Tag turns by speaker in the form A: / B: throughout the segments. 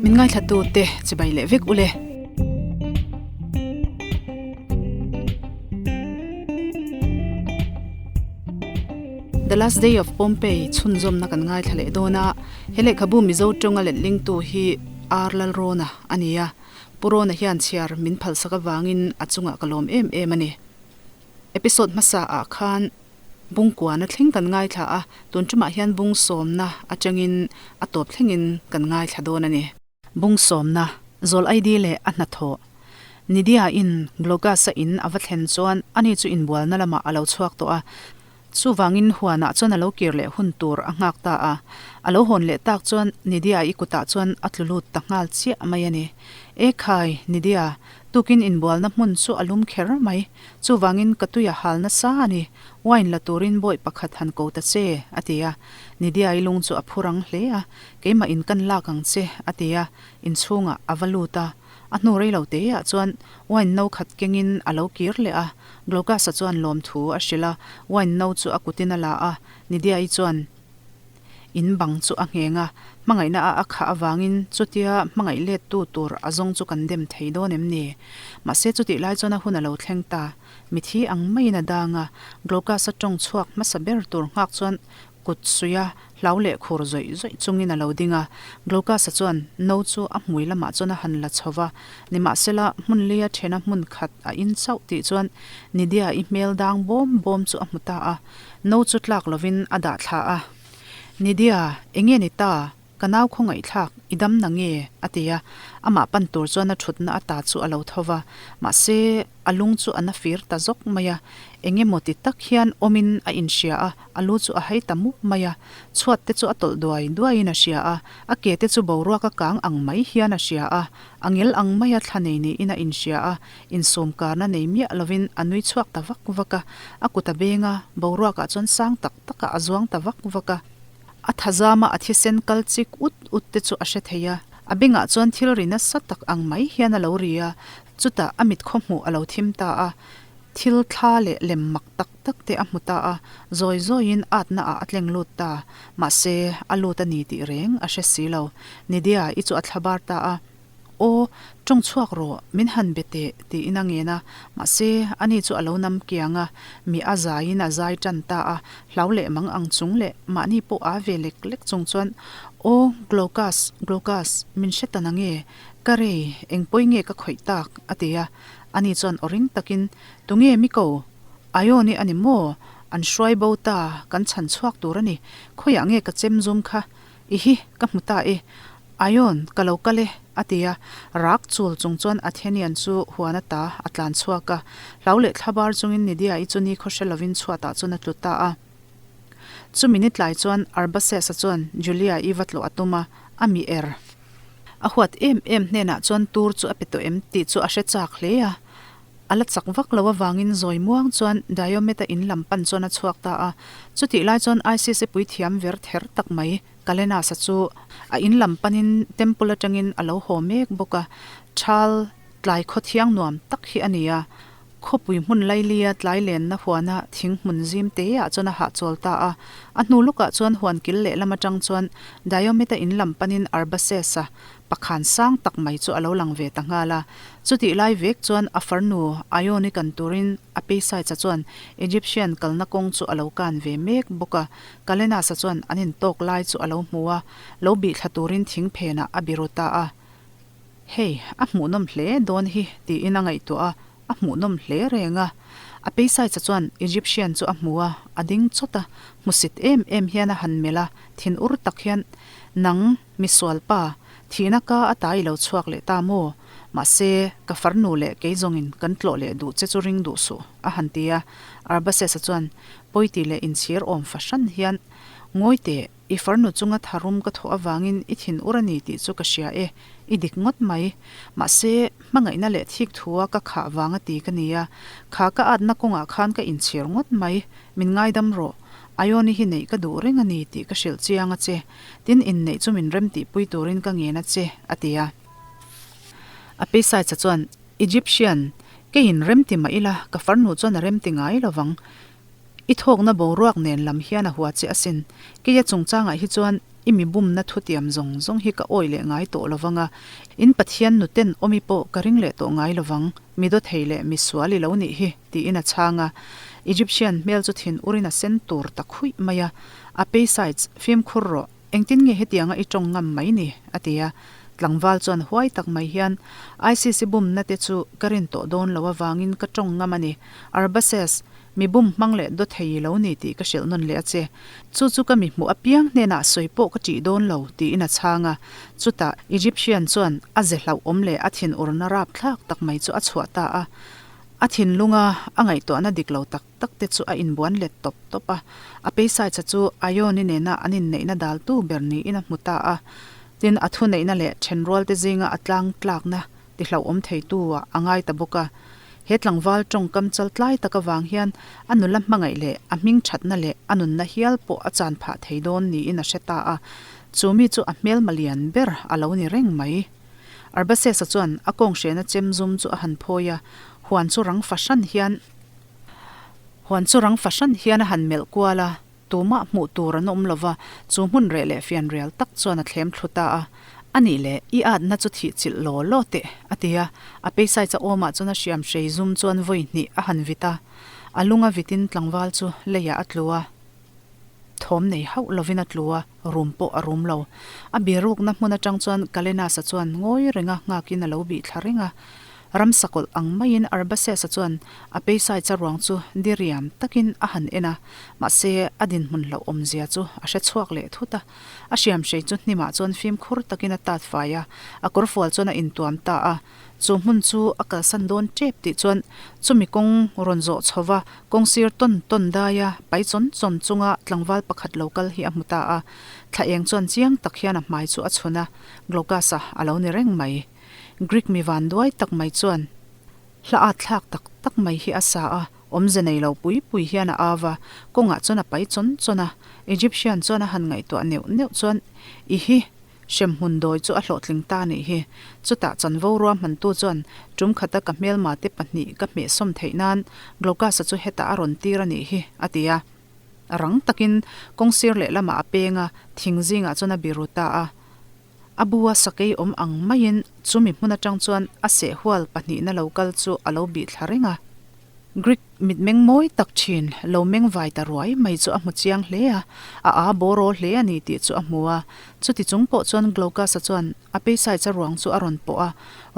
A: Min ngaithla tu te chibai leh vek ule. The Last Day of Pompeii chhunzawmna kan ngaithla leh dawn a, he lehkhabu Mizo tawnga letlingtu hi R Lalrawna a ni a, Pu Rawna hian chhiar min phalsak avangin a chungah ka lawm em em a ni. Episode hmasa ah khan bung kuana thleng kan ngaithla a, tun tumah hian bung sawmna atangin a tawp thlengin kan ngaithla dawn a ni. Bung sawmna, zawl ID leh a hnathawh. Nidia in Glogas-a in a va thlen chuan ani chu inbualna lamah a lo chhuak tawh a, chuvangin huanah chuan a lo kir leh hun tur a nghak ta a. A lo hawn leh tak chuan Nidia-i kutah chuan a tlu lut ta nghal chiah mai a ni. E khai, Nidia, tukin inbualna hmun chu a lum kher mai. Chuvangin ka tui a hal nasa a ni, wine la turin bawi pakhat han ko ta che, a ti a. Nidia-i lung chu a phu rang hle a, Keimah in kan lak ang che, a ti a, inchhungah a va lut a. A hnu rei lo teah chuan wine no khat kengin a lo kir leh a, Glaucus-a chuan lawmthu a hrilh a, wine no chu a kutin a la a, Nidia-i chuan in bang chu a ngheng a, hmangaihna a a khah avangin chutia hmangaih lettu tur a zawng chu kan dem thei dawn em ni? Mahse chutih lai chuan a hun a lo thleng ta, mithi ang maiin a dang a, Glaucus-a tawng chhuak hmasa ber tur nghak chuan Kut suih a, hlau leh khur zawih zawih chungin a lo ding a. Glaucus-a chuan no chu a hmui lamah chuan a han la chho va, nimahsela hmun lia thena hmun khat a in chauh tih chuan Nidia-i hmel dang bawm bawm chu a hmu ta a. No chu tlak lovin a dah thla a. Nidia, enge ni ta? Ka nau khawngaihthlak, i dam na nge? a ti a, amah pan tur chuan a thutna ata chu a lo tho va, mahse, a lung chu a na fir ta zawk mai a, eng emaw ti tak hian awmin a inhria a, a lu chu a hai ta mup mai a, chhuat te chu a tawlh duai duaiin a hria a, a ke te chu boruak a kang ang mai hian a hria a, a ngel ang maia thla nei niin a inhria a, insum karna nei miah lovin a nui chhuak ta vak vak a, a kut a beng a, boruakah chuan sang tak takah a zuang ta vak vak a. A thazama a thisen kal chik ut ut te chu a hre thei a, a bengah chuan thil ri nasa tak ang mai hian a lo ri a, chutah a mit khawhmuh a lo thim ta a, thil thla leh lem mak tak tak te a hmu ta a, zawi zawiin atna ah a tleng lut ta, mahse a lut a ni tih reng a hre si lo, Nidia i chu a thlabar ta a. Aw, tawng chhuak rawh, min han be teh, tiin a ngen a. Mahse, ani chu a lo nam kiang a, mi a zaiin a zai tan ta a, hlau leh mang ang chung leh mahni pawh a ve lek lek chung chuan, Aw, Glaucus, Glaucus, min hre ta nange? Ka rei, eng pawi nge ka khawih tak? a ti a. Ani chuan aw ring takin, Tunge mi ko? Ione a ni maw? An hruai bo ta, kan chhan chhuak tur a ni. Khawiah nge ka chem zum kha? I hi, ka hmu ta e. Ion, ka lo kal e, a ti a. Rak chul chung chuan Athenian chu huan ata a tlan chhuak a. Hlau leh thlabar chungin Nidia-i chu ni khaw hre lovin chhuatah chuan a tlu ta a. Chumi ni tlai chuan Arbaces-a chuan Julia-i va tlawh a tum a, a mi er. A huat em em hnenah chuan tur chu a pe tawh em tih chu a hre chak hle a. A la chak vak lo avangin zawi muang chuan Diomed-a in lam pan chuan a chhuak ta a. Chutih lai chuan ICC puithiam ver ther tak mai Kalenas-a chu a in lam panin temple atangin a lo haw mek bawk a. Thal tlai khaw thiang nuam tak hi a ni a. Khawpui hmun lailia tlai lenna huana thing hmun zim te ah chuan a hahchawl ta a. A hnu lukah chuan huan kil lehlam atang chuan Diomed-a in lam panin Arbaces-a Pakhan sang tak mai chu a lo lang ve ta nghal a. Chutih lai vek chuan a farnu Ione kan turin a Peisaitsa chuan Egyptian kalna kawng chu a lo kan ve mek bawk a. Kalenas-a chuan an intawk lai chu a lo hmu a, lo bih thla turin thing phenah a biru ta a. Hei, a hmuhnawm hle dawn hi tiin a ngaihtuah a, a hmuhnawm hle reng a. A Peisaitsa chuan Egyptian chu a hmu a, a ding chawt a, hmusit em em hian a han melh a, thinur tak hian, Nang, Misual pa, thihna ka a ta i lo chhuak leh ta maw? Mahse, ka farnu leh kei zawngin kan tlawh leh duh che chu ring duh suh, a han ti a. Arbaces-a chuan pawiti leh inchhir awm fahran hian, Ngawi teh, i farnu chunga tharum ka thawh avangin i thin ur a ni tih chu ka hria e, i dik ngawt mai. Mahse, hmangaihna leh thik thua ka khah vanga ti ka ni a, kha ka atna kawngah khan ka inchhir ngawt mai, min ngaidam rawh. Ione hi neih ka duh reng a ni tih ka hrilh chiang a che. Tin, inneih chu min rem tihpui turin ka ngen a che, a ti a. A Peisaitsa chuan, Egyptian, keiin rem ti mah ila, ka farnu chuan a rem ti ngai lovang. I thawkna boruak nen lam hian a hua che asin. Keia chungchangah hi chuan I mi bumna thutiam zawng zawng hi ka awi leh ngai tawh lo vang a, in Pathian nuten awmi pawh ka ring leh tawh ngai lo vang, mi dawthei leh mi sual i lo nih hi, tiin a chhang a. Egyptian hmel chu thin urin a sen tur ta khuih mai a, A Paysides, fimkhur rawh, engtin nge hetianga i tawng ngam mai ni? a ti a. Tlangval chuan huai tak mai hian, ISIS i bumna te chu ka rin tawh dawn lo avangin ka tawng ngam a ni, Arbaces, Mi bum hmang leh daw thei lo ni tih ka hrilh nawn leh a che. Chu chu ka mi hmuh apiang hnenah sawi pawh ka ṭih dawn lo, tiin a chhang a. Chutah Egyptian chuan a ze hlauhawm leh a thinurna rapthlak tak mai chu a chhuah ta a. A thinlunga a ngaihtuahna dik lo tak tak te chu a inbuan let tawp tawp a. A peisaitsa chu Ione nena an inneihna daltu ber niin a hmu ta a. Tin, a thuneihna leh ṭhenrualte zinga a tlang tlakna ti hlauhawm theitu ah a ngai ta bawk a. He tlangval tawngkam chal tlai tak avang hian a nula hmangaih leh a hming thatna leh a nunna hial pawh a chan phah thei dawn niin a hre ta a. Chu mi chu a hmelma lian ber a lo ni reng mai. Arbasesa chuan a kawng hrena chem zum chu a han phawi a, huan chu rang fahran hian huan chu rang fahran hian a han melh kual a. Tumah hmuh tur an awm lova, chu hmun reh leh fianrial tak chuan a thlem thlu ta a. A nih leh, i atna chu thih chilh law law teh, a ti a. A peisai chahawmah chuan a hriam hrei zum chuan vawi hnih a han vit a. A lunga vitin tlangval chu leiah a tlu a. Thawm nei hauh lovin a tlu a, rum pawh a rum lo. A birukna hmun atang chuan Kalenas-a chuan ngawi renga nghakin a lo bih thla reng a. Ramsa kawlh ang maiin Arbaces-a chuan a peisai charuang chu diriam takin a han en a, mahse a dinhmun hlauhawmzia chu a hre chhuak leh thut a. A hriamhrei chu hnimah chuan fimkhur takin a tat fai a, a kawrfual chuan a intuam ta a. Chu hmun chu a kalsan dawn tep tih chuan chumi kawng rawn zawh chho va, kawng sir tawn tawn daia pai chawn chawn chunga tlangval pakhat lo kal hi a hmu ta a. Thla eng chuan chiang tak hian a hmai chu a chhun a, Glaucus-a a lo ni reng mai. Greek mi van duai tak mai chuan hla at thlak tak tak mai hi a sa a, awmze nei lo pui pui hian a au a, kawngah chuan a pai chawn chawn a. Egyptian chuan a han ngaihtuah neuh neuh chuan, I hi, hremhmun dawi chu a hlawhtling ta nih hi. Chutah chanvo ruahmantu chuan tum khata ka hmelmate pahnih ka hmehsawm theih nan Glaucus-a chu hetah a rawn tir a nih hi, a ti a. Rang takin kawngsir lehlamah a peng a, thing zingah chuan a biru ta a. A bu a sakei awm ang maiin chumi hmun atang chuan a sehhual pahnihna lo kal chu a lo bih thla reng a. Greek mitmeng mawi tak thin lo meng vai ta ruai mai chu a hmu chiang hle a, a aa bawraw hle a ni tih chu a hmu a. Chuti chung pawh chuan Glaucus-a chuan a peisaicha ruang chu a rawn pawh a,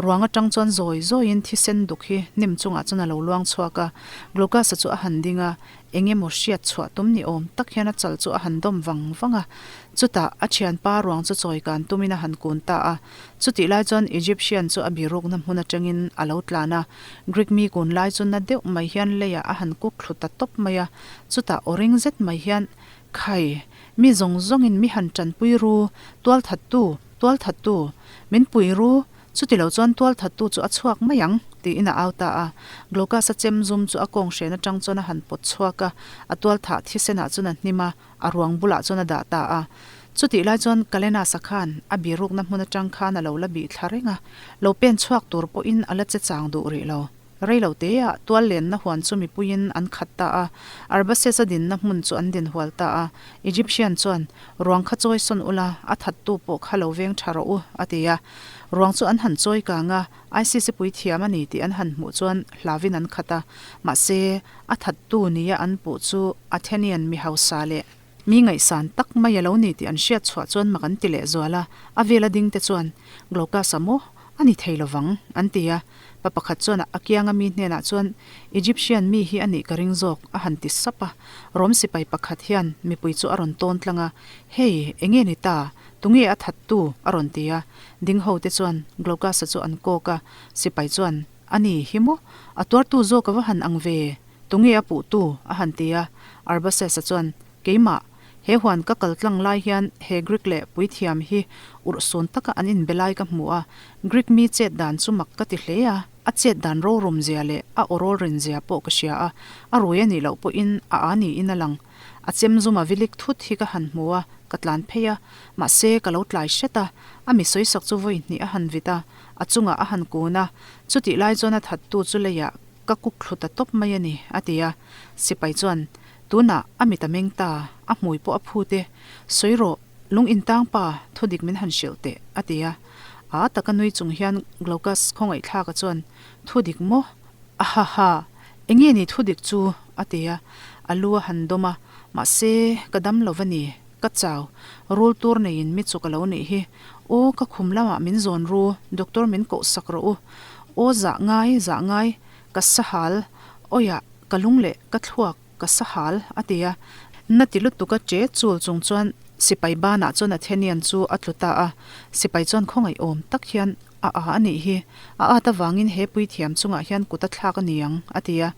A: ruang atang chuan zawi zawiin thisen duk hi hnim chungah chuan a lo luang chhuak a. Glaucus-a chu a han ding a, Eng emaw hriat chhuah tum ni awm tak hian a chal chu a han dawm vang vang a. Chutah a thianpa ruang chu chawi kan tumin a han kun ta a. Chutih lai chuan Egyptian chu a birukna hmun atangin a lo tlan a. Greek mi kun lai chu na deuh mai hian leiah a han kuk thlu ta tawp mai a. Chutah aw ring zet mai hian, Khai, mi zawng zawngin mi han tanpui ru, tualthattu, tualthattu, min pui ru, Chutilo chuan tualthattu chu a chhuak mai ang, tiin a au ta a. Glaucus-a chem zum chu a kawng hren atang chuan a han pawt chhuak a, a tualthah thisenah chuan a hnim a, a ruang bulah chuan a dah ta a. Chutih lai chuan Kalenas-a khan a birukna hmun atang khan a lo la bih thla reng a, lo pen chhuak tur pawhin a la che chang duh rih lo. Reilo teah tual lenna huan chu mipuiin an khat ta a, Arbaces-a dinna hmun chu an din hual ta a. Egyptian chuan, Ruang kha chawi sawn ula, a thattu pawh kha lo veng tha rawh u, a ti a. Ruang chu an han chawi kang a, ISIS-i puithiam a ni tih an han hmuh chuan hlavin an khat a. Mahse, a thattu nia an puh chu Athenian mi hausa leh mi ngaihsan tak mai a lo ni tih an hriat chhuah chuan mak an ti lehzual a. A vela dingte chuan, Glaucus-a maw? A ni thei lovang, an ti a. Pa pakhat chuan a kianga mi hnenah chuan, Egyptian mi hi a nih ka ring zawk, a han ti sap a. Rom sipai pakhat hian mipui chu a rawn tawn tlang a, Hei, enge ni ta? Tunge a thattu? a rawn ti a. Ding ho te chuan Glaucus-a chu an kawk a, sipai chuan, A ni hi maw? A tuartu zawk a va han ang ve? Tunge a puhtu? a han ti a. Arbaces-a chuan, Keimah, he huan ka kal tlang lai hian he Greek leh puithiam hi urhsun taka an inbe lai ka hmu a, Greek mi chet dan chu mak ka ti hle a, a chet dan rorum zia leh a awrawl rin zia pawh ka hria a, a rui a nih loh pawhin a aa niin a lang. A chem zum a vilik thut hi ka han hmu a, ka tlan phei a, mahse ka lo tlai hret a, a mi sawisak chu vawi hnih a han vit a, a chungah a han kun a, chutih lai chuan a thattu chu leiah ka kuk thlu ta tawp mai a ni, a ti a. Sipai chuan, Tunah a mit a meng ta, a hmui pawh a phut e. Sawi rawh, Lung intang pa, thudik min han hrilh teh, a ti a. A taka nui chung hian Glaucus khawngaihthlaka chuan, Thudik maw? Ahaha! Enge ni thudik chu? a ti a. A lu a han dawm a, Mahse, ka dam lo va ni, ka chau. Rul tur neiin mi chu ka lo nih hi. Aw, ka khum lamah min zawn ru, doctor min koh sak rawh u. Aw, zah ngai, zah ngai, ka sahal, awiah, ka lung leh ka thluak. Ka sahal, a ti a. Na ti lutuk a che chul chung chuan sipai banah chuan Athenian chu a tlu ta a. Sipai chuan khawngaih awm tak hian a a a nih hi. A at avangin he puithiam chungah hian kut a thlak a ni ang, a ti a.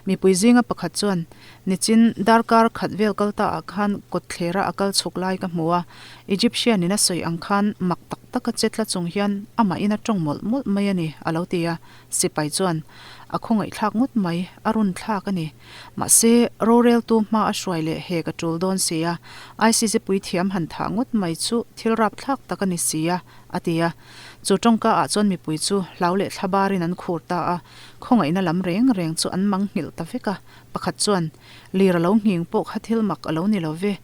A: Mipui zinga pakhat chuan, Nichin darkar khat vel kal ta ah khan kawtthlera a kal chhuk lai ka hmu a. Egyptian in a sawi ang khan mak tak taka che tla chung hian amahin a tawng mawlh mawlh mai a ni, a lo ti a. Sipai chuan, A khawngaihthlak ngawt mai, a run thlak a ni. Mahse, roreltu hma a hruai leh hek a tul dawn si a, ICC puithiam han thah ngawt mai chu thil rapthlak tak a ni si a, a ti a. Chu tawngka ah chuan mipui chu hlau leh thlabarin an khur ta a, khawngaihna lam reng reng chu an mang nghilh ta vek a. Pakhat chuan, Lir a lo nghing pawh kha thil mak a lo ni lo ve.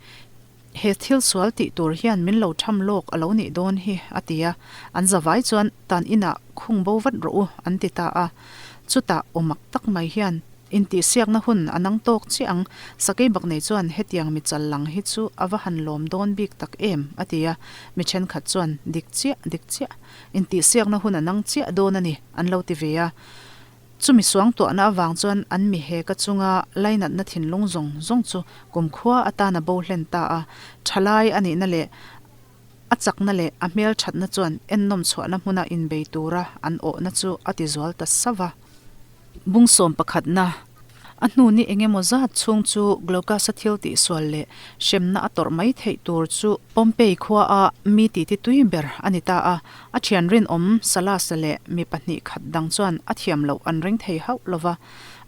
A: He thil sual tih tur hian min lo tham lawk a lo nih dawn hi, a ti a. An zavai chuan tan inah khung bo vat rawh u, an ti ta a. Chutah aw mak tak mai hian intihsiakna hun a nang tawk chiah ang, Sakei Baknei chuan hetiang mi chal lang hi chu a va han lawm dawn bik tak em, a ti a. Mi thenkhat chuan dik chiah, dik chiah, intihsiakna hun a nang chiah dawn a ni, an lo ti ve a. Chumi suangtuahna avang chuan an mi he ka chunga lainatna thinlung zawng zawng chu kumkhua atan a bo hlen ta a, thalai a nihna leh a chakna leh a hmelthatna chuan ennawm chhuahna hmuna inbei tura an awhna chu a tizual ta sauh va. Bungsawm pakhatna A hnu ni engemaw zat chhung chu Glaucus-a thil tihsual leh hremna a tawrh mai theih tur chu Pompeii khua a mi titi tui ber a ni ta a. A thian rinawm Salas-a leh mi pahnih khat dang chuan a thiam loh an ring thei hauh lo va.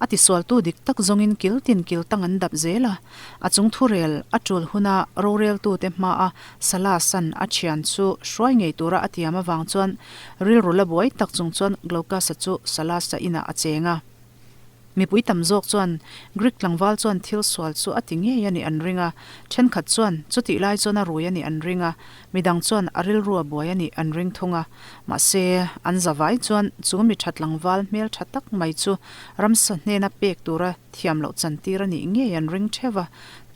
A: A tisualtu dik tak zawngin kil tin kil tang an dap zel a. A chung thurel a tul huna roreltute hmaa Salas-a'n a thian chu hruai ngei tura a tiam avang chuan rilru la buai tak chung chuan Glaucus-a chu Salas-a inah a cheng a. Mipui tam zawk chuan Greek tlangval chuan thil sual chu a ti ngei a nih an ring a, thenkhat chuan chutih lai chuan a rui a nih an ring a, midang chuan a rilru a buai a nih an ring thung a. Mahse, an zavai chuan chu mi tha tlangval hmel tha tak mai chu ramsa hnena pek tura thiam loh chantir a nih ngei an ring theuh a.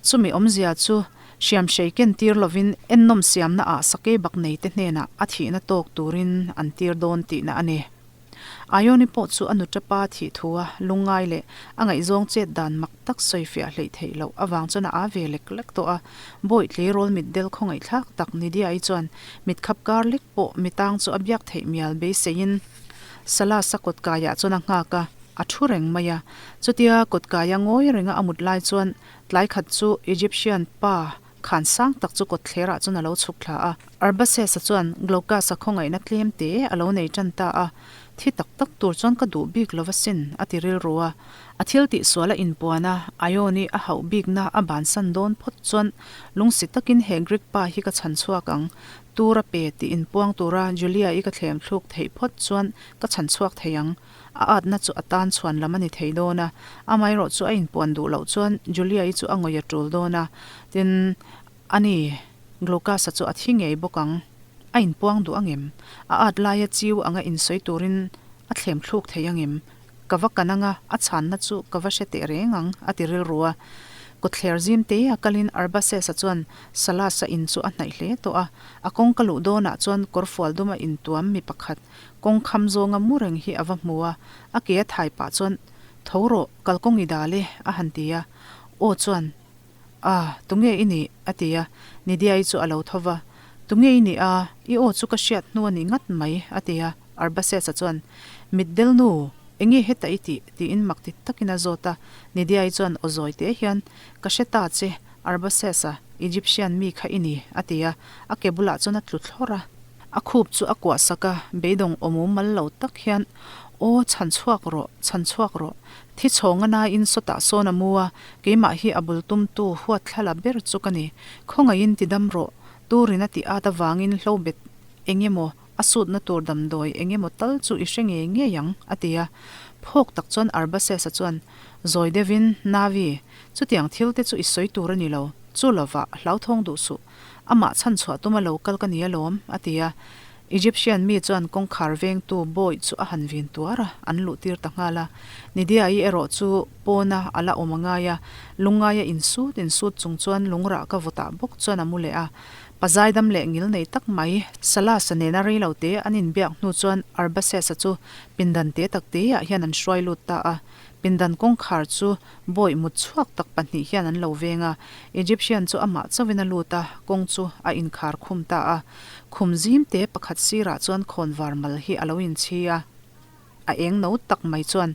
A: Chumi awmzia chu hriamhrei ken tir lovin ennawm siamna ah sakei bak neite hnenah a thihna tawk turin an tir dawn tihna a ni. Ione pawh chu a nutapa thih thu a lungngai leh a ngaihzawng chet dan mak tak sawi fiah hleih theih loh avang chuan a aa ve lek lek tawh a. Bawi tleirawl mitdel khawngaihthlak tak Nidia-i chuan mitkhap kar lek pawh mitang chu a biak theih mial beiseiin Salas-a kawtkaiah chuan a nghak a, a thu reng mai a. Chutia kawtkaia ngawi renga a mut lai chuan tlai khat chu Egyptian pa Khan sang tak chu kawtthlerah chuan a lo chhuk thla a. Arbaces-a chuan Glaucus-a khawngaihna tlem te a lo nei tan ta a, Thi tak tak tur chuan ka duh bik lo asin, a ti rilru a. A thil tihsual a inpuan a, Ione a hauh bikna a bansan dawn phawt chuan lungsi takin he Greek pa hi ka chhan chhuak ang, tur a pe tih inpuang tura Julia-i ka thlem thluk theih phawt chuan ka chhan chhuak thei ang. A atna chu a tan chhuan lam a ni thei dawn a, amaherawh chu a inpuan duh loh chuan Julia-i chu a ngawih a tul dawn a, tin, ani Glaucus-a chu a thi ngei bawk ang. A inpuang duh angem? A at laia chiu anga insawi turin a thlem thluk thei angem? Ka va kan anga a chhanna chu ka va hre teh reng ang, a ti rilru a. Kawtthler zim te a kalin Arbaces-a chuan Salas-a in chu a hnaih hle tawh a, a kawngka luh dawnah chuan kawrfual duma intuam mi pakhat Kawng kham zawnga mu reng hi a va hmu a, a ke a thai pah chuan, Tho rawh, kalkawng i dal e, a han ti a. Aw chuan, A, tunge i nih? a ti a. Nidiai chu a lo tho va, Tunge i nih a? I aw chu ka hriat hnu a ni ngat mai, a ti a. Arbasesa chuan, Mitdel nu, enge heta i tih? tiin mak ti takin a zawt a. Nidiai chuan aw zawi te hian, Ka hre ta che, Arbasesa, Egyptian mi kha i ni, a ti a. A ke bulah chuan a tlu thlawr a. A khup chu a kuah sak a, beidawng awmum mal lo tak hian, Aw, chhan chhuak rawh, chhan chhuak rawh. Thi chhawnga naiin sawtah sawn a mu a, keimah hi a bul tumtu huat thlala ber chu ka ni. Khawngaihin ti dam rawh, turin a tih at avangin hlo bet eng emaw, a sutna tur damdawi eng emaw tal chu i hre ngei ngei ang, a ti a. Phawk tak chuan Arbasesa chuan, Zawi deuhin, Navi, chutiang thil te chu i sawi tur a ni lo, chu lovah hlauthawng duh suh. Amah chhan chhuah tuma lo kal ka ni alawm, a ti a. Egyptian mi chuan kawngkhar vengtu bawi chu a han vin tuar a, an luh tir ta nghal a. Nidia-i erawh chu pawna a la awm a ngai a, lungngaia insut insut chung chuan lungrah ka vawtah bawk chuan a mu leh a. Pa zaidam leh ngil nei tak mai, Salas-a nena rei lo te an inbiak hnu chuan Arbaces-a chu pindan te tak teah hian an hruai lut ta a. Pindan kawngkhar chu bawi mut chhuak tak pahnih hian an lo veng a, Egyptian chu amah chauhin a lut a, kawng chu a inkhar khum ta a. Khum zim te pakhat sirah chuan khawnvar mal hi a lo inchhi a. A eng no tak mai chuan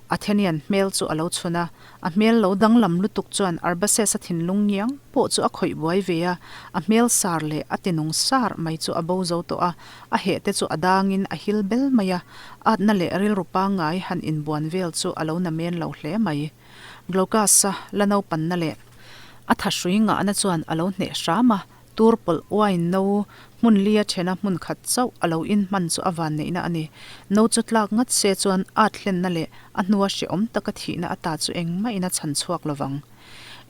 A: Athenian hmel chu a lo chhun a, a hmel lo danglam lutuk chuan Arbaces-a thinlung ngiang pawh chu a khawih buai ve a, a hmel sar leh a tinung sar mai chu a bo zo tawh a, a heh te chu a dangin a hil bel mai a, atna leh rilru pangngai han inbuan vel chu a lo na men lo hle mai. Glaucus-a la naupanna leh a thahrui ngahna chuan a lo hneh hram a, Tur pawlh uain no hmun lia thena hmun khat chauh a lo inhman chu a vanneihna a ni. No chu tlak ngat se chuan at hlenna leh a hnua hrehawm taka thihna ata chu engmahin a chhan chhuak lovang.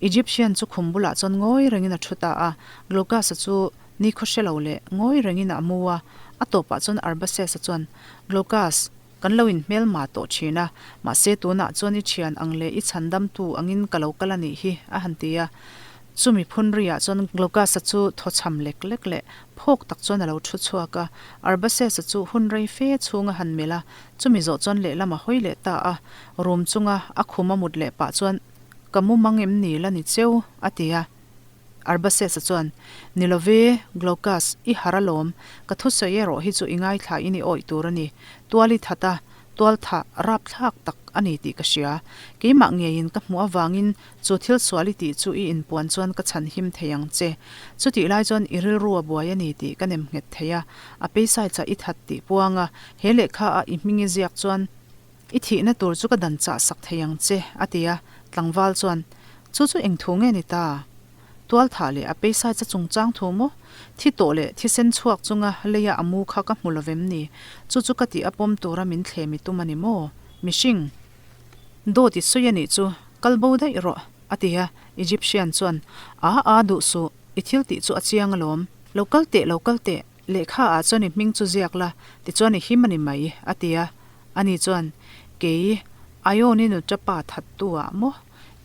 A: Egyptian chu khum bulah chuan ngawi rengin a thu ta a, Glaucus-a chu nikhaw hre lo leh ngawi rengin a mu a. A tawpah chuan Arbaces-a chuan, Glaucus, kan lo inhmelma tawh thin a, mahse tunah chuan i thian ang leh i chhandamtu angin ka lo kal a nih hi, a han ti a. Chumi phunriah chuan Glaucus-a chu thawchham lek lek leh phawk tak chuan a lo thu chhuak a. Arbaces-a chu hun rei fe chhung a han melh a, chumi zawh chuan lehlam a hawi leh ta a. Room chunga a khum a mut leh pah chuan, Ka mu mang em ni la ni cheu? a ti a. Arbaces-a chuan, Ni lo ve, Glaucus, i harh alawm. Ka thusawi erawh hi chu i ngaithlain i awih tur a ni. Tual i that a, tualthah rapthlak tak a ni tih ka hria. Keimah ngeiin ka hmuh avangin Chu thil sual i tih chu i inpuan chuan ka chhan him thei ang che. Chutih lai chuan i rilru a buai a ni tih ka nem nghet thei a. A peisai chah i that tih puang a, he lehkha a i hming i ziak chuan i thihna tur chu ka dan chah sak thei ang che, a ti a. Tlangval chuan, Chu chu eng thu nge ni ta? Tualthah leh a peisai cha chungchang thu maw? Thi tawh leh thisen chhuak chunga leia a mu kha ka hmu lovem ni? Chu chu ka tih a pawm tura min thlem i tum a ni maw? Mihring! Dawt i sawi a nih chu, kal bo daih rawh, a ti a. Egyptian chuan, A a duh suh, i thil tih chu a chiang alawm. Lo kal teh, lo kal teh, lehkha ah chuan i hming chu ziak la, tichuan i him a ni mai, a ti a. Ani chuan, Kei, Ion i nuta pa that tu ah maw?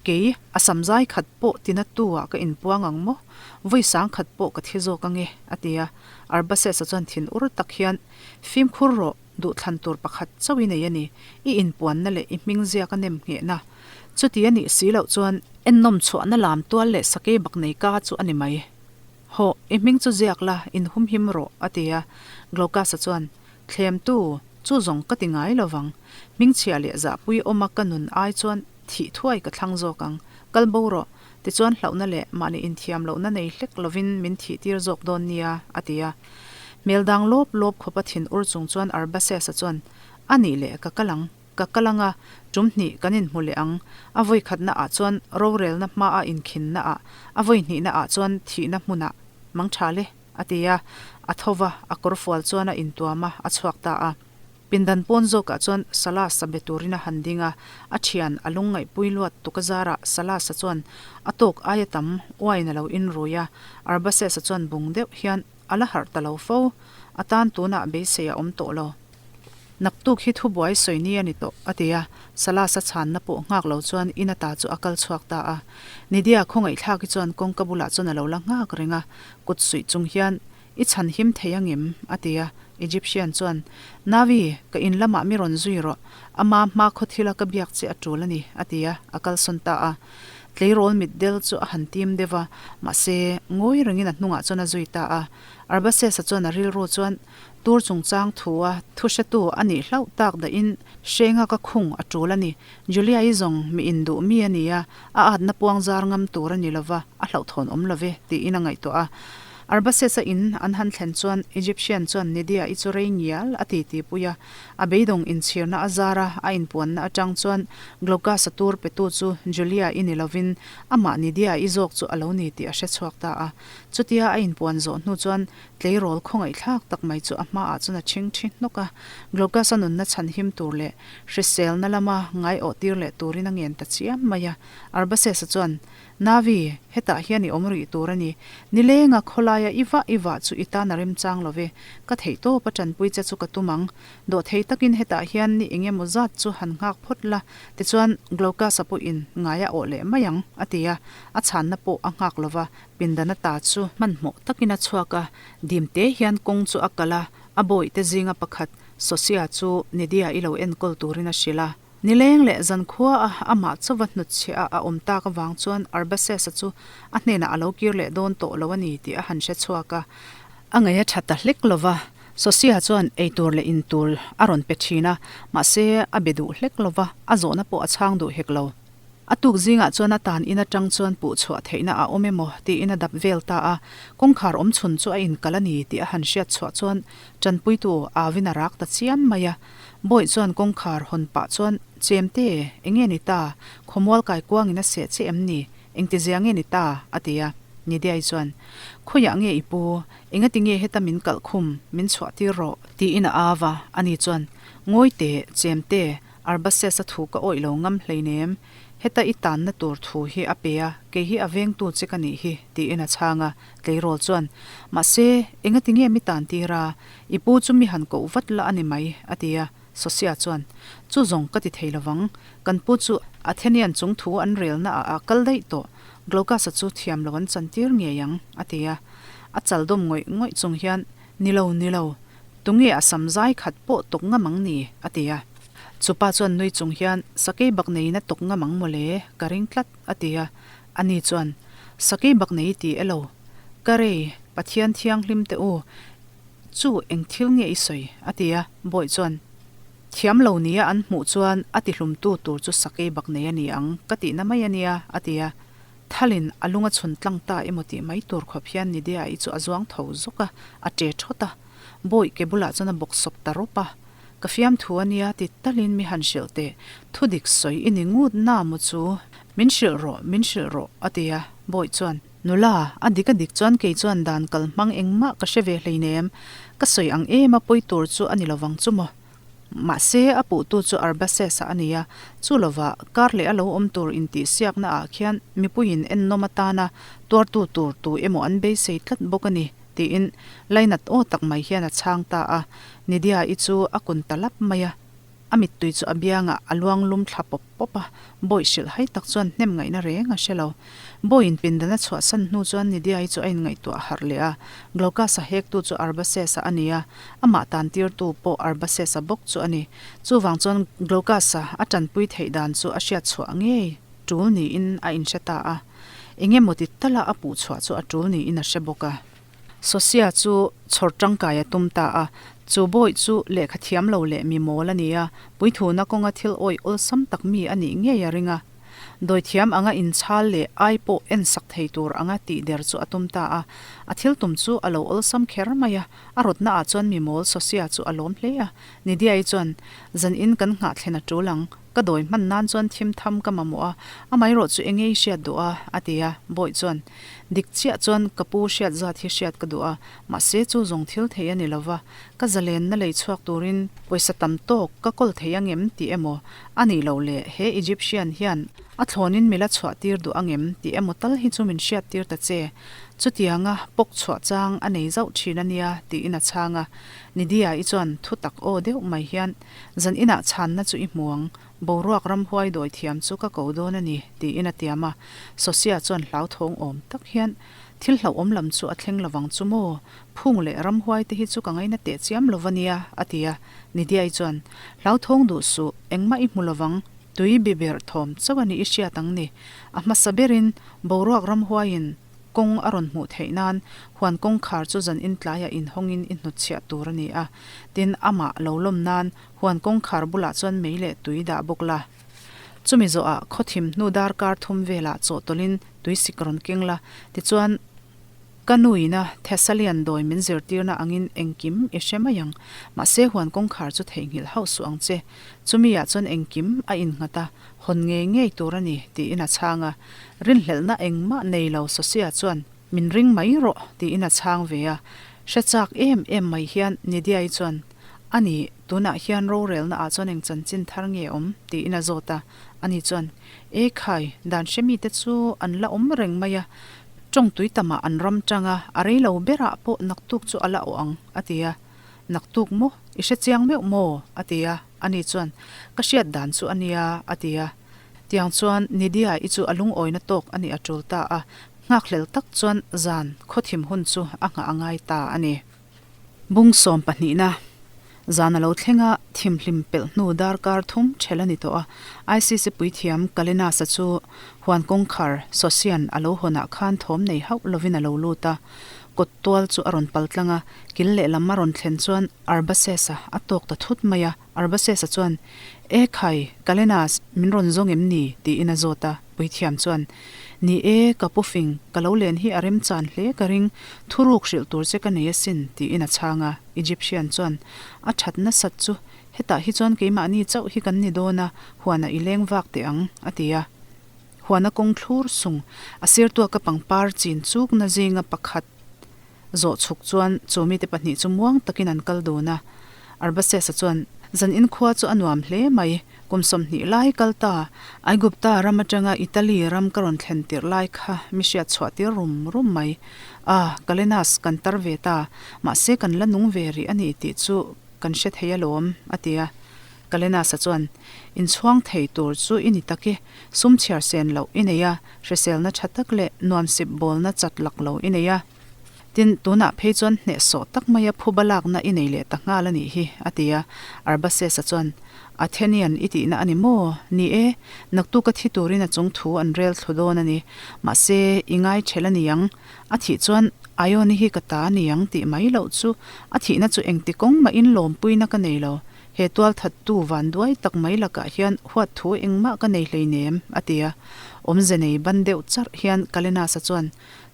A: Kei, a sam zai khat pawh tina tu ah ka inpuang ang maw? Vawi sang khat pawh ka thi zawk ange, a ti a. Arbaces-a chuan thin ur tak hian, Fimkhur rawh, Duhthlan tur pakhat chauh i nei a ni, i inpuanna leh i hming ziak a nem nghehna. Chuti a nih si loh chuan ennawm chhuahna lam tual leh sakei bak nei ka chu a ni mai. Hawh, i hming chu ziak la, inhumhim rawh, a ti a. Glaucus-a chuan, Thlemtu, chu zawng ka ti ngai lo vang. Hmingchhia leh zahpui awma ka nun ai chuan thih thuai ka thlang zawk ang. Kal bo rawh, tichuan hlauhna leh mahni inthiam lohna nei hlek lovin min thih tir zawk dawn nia, a ti a. Hmel dang lawp lawp khawpa thin ur chung chuan Arbaces-a chuan, A nih leh, ka kal ang, ka kal ang a, tum hnih kan inhmu leh ang. A vawi khatna ah chuan rorelna hmaa inkhinna ah, a vawi hnihna ah chuan thihna hmunah mang tha le, a ti a. A tho va, a kawrfual chuan a intuam a, a chhuak ta a. Pindan pawn zawkah chuan Salas-a be turin a han ding a, a thian a lungngaihpui luat tuk a zarah Salas-a chuan a tawk aia tam uain a lo inrui a, Arbaces-a chuan bung deuh hian a la harh ta lo fo, a tan tunah beisei a awm tawh lo. Naktuk hi thubuai sawi ni a ni tawh, a ti a, Salas-a chhanna pawh nghak lo chuan in ata chu a kal chhuak ta a. Nidia khawngaihthlaki chuan kawngka bulah chuan a lo la nghak reng a, kut suih chung hian I chhan him thei angem? a ti a. Egyptian chuan, Navi, ka in lamah mi rawn zui rawh. Ama hma khaw thila ka biak che a tul a ni, a ti a, a kalsawn ta a. Tleirawl mitdel chu a han tim deuh a, mahse, ngawi rengin a hnungah chuan a zui ta a. Arbaces-a chuan a rilru chuan, Tur chungchang thu a thu hretu a nih hlauh tak dahin hrenga ka khung a tul a ni. Julia-i zawng mi induh mi a ni a, a atna puang zar ngam tur a ni lova, a hlauhthawn awm love, tiin a ngaihtuah a. Arbaces-a in an han thlen chuan Egyptian chuan Nidia-i chu rei ngial a ti ti pui a. A beidawng inchhirna a zar a, a inpuanna atang chuan Glaucus-a tur petu chu Julia-i ni lovin amah Nidia-i zawk chu a lo ni tih a hre chhuak ta a. Chutia a inpuan zawh hnu chuan tleirawl khawngaihthlak tak mai chu a hmaah chuan a chhing thi hnawk a. Glaucus-a nunna chhan him tur leh hriselna lama ngaiawh tir leh turin a ngen ta chiam mai a. Arbaces-a chuan, Navi! Hetah hian i awm rih tur a ni. Nilenga khawlaia i vah i vah chu i tan a remchang lo ve. Ka theihtawp a tanpui che chu ka tum ang. Dawhthei takin hetah hian ni eng emaw zat chu han nghak phawt la, tichuan Glaucus-a pawhin ngai a awh leh mai ang, a ti a. A chhanna pawh a nghak lo va, pindana ta chu hmanhmawh takin a chhuak a, dim te hian kawng chu a kal a, a bawihte zinga pakhat Sosia chu Nydia i lo enkawl turin a hrilh a. Nileng leh zankhua a amah chauva hnutchhiah a a awm tak avang chuan Arbaces-a chu a hnenah a lo kir leh dawn tawh lo a ni tih a han hre chhuak a. A ngaih a tha ta hlek lo va, Sosia chuan eitur leh intur a rawn pe thin a, mahse a be duh hlek lo va, a zawhna pawh a chhang duh hek lo. A tuk zingah chuan a tan in atang chuan puh chhuah theihna a awm emaw tiin a dap vel ta a, kawngkhar awm chhun chu a inkal a ni tih a han hriat chhuah chuan tanpuitu Avin a rak ta chiam mai a. Bawih chuan kawngkhar hawn pah chuan, Chemte, enge ni ta? Khawmual kai kuangin a seh che em ni? Engtizia nge ni ta? a ti a. Nidiai chuan, Khawiah nge i pu? Engati nge heta min kalh khum, min chhuah tir rawh? Tiin a av a, ani chuan, Ngawi teh, Chemte, Arbaces a thu ka awih lo ngam hleinem, heta i tanna tur thu hi a pe a, kei hi a vengtu che ka nih hi, tiin a chhang a. Tleirawl chuan, Mahse, engati nge mi tan tir a? I pu chu mi han koh vat la a ni mai, a ti a. Sosia chuan, Chu zawng ka ti thei lovang, kan pu chu Athenian chung thu an relna ah a kal daih tawh, Glaucus-a chu thiam lo an chantir ngei ang, a ti a. A chal dawm ngawih ngawih chung hian, Ni lo, ni lo, tunge a sam zai khat pawh tawk ngam ang ni? a ti a. Chupa chuan nui chung hian, Sakei bak neiin a tawk ngam ang mawle, ka ring tlat, a ti a. Ani chuan, Sakei bak nei i ti elo? Ka rei, Pathian thianghlim teh u, chu eng thil nge i sawi? a ti a. Bawih chuan, Thiam lo nia an hmuh chuan a tihlumtu tur chu sakei bak nei a ni ang, ka tihna mai a nia, a ti a. Thalin a lung a chhun tlang ta emaw tih mai tur khawp hian Nidia-i chu a zuang tho zawk a, a ṭe ṭhawt a. Bawih ke bulah chuan a bawk sawp ta rawp a. Ka fiamthu a nia ti talin mi han hrilh teh, thu dik sawi i ni ngut na maw chu? Min hrilh rawh, min hrilh rawh, a ti a. Bawih chuan, Nula, a dik a dik chuan kei chuan dan kal hmang engmah ka hre ve hleinem, ka sawi ang em a pawi tur chu a ni lovang chu maw? Mahse, a puhtu chu Arbaces-a a ni a, chu lovah kar leh a lo awm tur intihsiakna ah khian mipuiin ennawm atana tuartu tur tu emaw an beisei tlat bawk a ni, tiin lainat aw tak mai hian a chhang ta a. Nidia-i chu a kun ta lap mai a, a mittui chu a biangah a luang lum thla pawp pawp a, Bawih hrilh hai tak chuan hnem ngaihna reng a hre lo. Bawiin pindan a chhuahsan hnu chuan Nidia-i chu a inngaihtuah harh leh a, Glaucus-a hektu chu Arbaces-a a ni a, amah tantirtu pawh Arbaces-a bawk chu a ni. Chuvang chuan Glaucus-a a tanpui theih dan chu a hriat chhuah ngei tul niin a inhre ta a, eng emaw ti tala a puh chhuah chu a tul niin a hre bawk a. Sosia chu chhawr tangkai a tum ta a, chu bawih chu lehkha thiam lo leh mi mawl a ni a, puithuna kawnga thil awih awlsam tak mi a nih ngei a ring a. Dawithiam anga inchhal leh ai pawh en sak thei tur anga tih der chu a tum ta a, a thil tum chu a lo awlsam kher mai a, a rawtna ah chuan mi mawl Sosia chu a lawm hle a. Nidiai chuan, Zan in kan nghah thlen a tul ang, Ka dawi hman nan chuan thim tham ka mamawh a, amaherawh chu enge i hriat duh a? a ti a. Bawih chuan, Dik chiah chuan ka pu hriat zat hi hriat ka duh a, mahse chu zawng thil thei a ni lo va, ka zalenna lei chhuak turin pawisa tam tawk ka kawl thei angem tih emaw a nih loh leh he Egyptian hian a thlawnin mi la chhuah tir duh angem tih emaw tal hi chu min hriat tir ta che. Chutianga pawk chhuah chang a nei zauh thin a nia tiin a chhang a. Nidia-i chuan thu tak aw deuh mai hian, Zan inah chhanna chu i hmu ang, boruak ramhuai dawi thiam chu ka ko dawn a ni, tiin a tiam a. Sosia chuan hlauthawng awm tak hian, Thil hlauhawm lam chu a thleng lovang chu maw? Phung leh ramhuai te hi chu ka ngaina teh chiam lo va nia, a ti a. Nidiai chuan, Hlauthawng duh suh, engmah i hmu lovang, tui biberh thawm chauh a ni i hriat ang ni. A hmasa berin, boruak ramhuaiin Kawng a rawn hmuh theih nan huan kawngkhar chu zan in tlaiah inhawngin i hnutchhiah tur a ni a. Tin, amah lo lawm nan huan kawngkhar bulah chuan mei leh tui dah bawk la. Chumi zawhah khawthim hnu darkar thum velah chawhtawlhin tui sik rawn keng la. Tichuan, ka nuina Thessalian dawi min zirtirna angin engkim i hre mai ang. Mahse, huan kawngkhar chu theihnghilh hauh suh ang che. Chumi-ah chuan engkim a innghat a, hawn ngei ngei tur a ni, tiin a chhang a. Rinhlelhna engmah nei lo Sosia chuan, Min ring mai rawh, tiin a chhang ve a. Hre chak em em mai hian Nidia-i chuan, A ni, tunah hian rorelna ah chuan eng chanchin thar nge awm? tiin a zawt a. Ani chuan, E khai, dan hre mite chu an la awm reng mai a, tawng tui tamah an ram tang a, a rei lo berah pawh naktuk chu a la awh ang, a ti a. Naktuk maw? I hre chiang meuh maw? a ti a. Ani chuan, Ka hriat dan chu a nia, a ti a. Tiang chuan Nidia i chu a lungawina tawk a nih a tul ta a, nghakhlel tak chuan zan khawthim hun chu a nghah a ngai ta a ni. Bung sawm pahnihna, Zan a lo thleng a, thimhlim pelh hnu darkar thum ṭhel a ni tawh a, ICC puithiam Kalenas-a chu huan kawngkhar Sosian a lo hawnah khan thawm nei hauh lovin a lo lut a, kawt tual chu a rawn pal tlang a, kil lehlam a rawn thlen chuan Arbasesa a tawk ta thut mai a, Arbasesa chuan, E khai, Kalenas, min rawn zawng em ni? tiin a zawt a. Puithiam chuan, Ni e, ka pu fing, ka lo len hi a remchan hle ka ring, thuruk hrilh tur che ka nei asin, tiin a chhang a. Egyptian chuan, A that nasat chu, hetah hi chuan keimahni chauh hi kan ni dawn a, huanah i leng vak teh ang, a ti a. Huana kawng thlur sung, a sirtuaka pangpar chin chukna zinga pakhat, Zawh chhuk chuan chu mite pahnih chu muang takin an kal dun a. Arbasesa chuan, Zan inkhua chu a nuam hle mai, kum 20 lai kal ta, Aigupta ram atanga Italy ram ka rawn thlen tirh lai kha mi hriat chhuah tir rum rum mai. Ah, Kalenas kan tar ve ta, mahse kan la nung ve rih a ni tih chu kan hre thei alawm, a ti a. Kalenasa chuan, Inchhuang thei tur chu i ni tak e, sum chhiar sen loh i nei a, hriselna tha tak leh nuamsip bawlna chat lak lo i nei a. Tin, tunah phei chuan hnehsawh tak maia phuba lakna i nei leh ta nghal a nih hi, a ti a. Arbasesa chuan, Athenian i tihna a ni maw? Ni e, naktuka thi turin a chung thu an rel thlu dawn a ni. Mahse, i ngai ṭhelh a ni ang. A thih chuan Ione hi ka ta a ni ang tih mai loh chu a thihna chu engti kawng mahin lawmpuina ka nei lo. He tualthattu vanduai tak mai lakah hian huat thu engmah ka nei hleinem, a ti a. Awmze nei ban deuh charh hian Kalenasa chuan,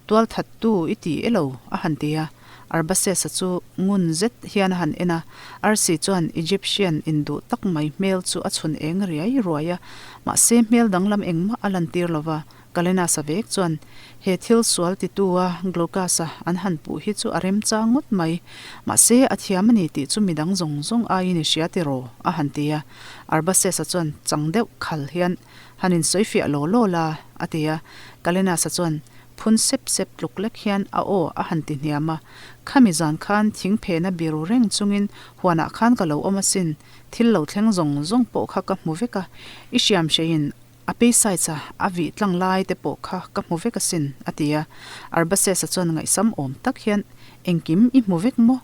A: Tualthattu i ti e lo, a han ti a. Arbasesa chu ngun zet hian a han en a. Arsi chuan Egyptian induh tak mai hmel chu a chhun eng riai ruai a, mahse hmel danglam engmah a lantir lo va. Kalenasa vek chuan, He thil sual titu a Glaucus-a an han puh hi chu a remchang ngawt mai. Mahse, a thiam a ni tih chu midang zawng zawng aiin i hria tiraw? a han ti a. Arbasesa chuan chang deuh khal hian, Han insawi fiah law law la, a ti a. Kalenasa chuan phun sep sep tluk lek hian a aw a han ti hniam a. Khami zan khan thing phena biru reng chungin huanah khan ka lo awm asin, thil lo thleng zawng zawng pawh kha ka hmu vek a, i hriam hreiin A peisaitsa a vih tlang lai te pawh kha ka hmu vek asin, a ti a. Arbasesa chuan ngaihsam awm tak hian, Engkim i hmu vek maw?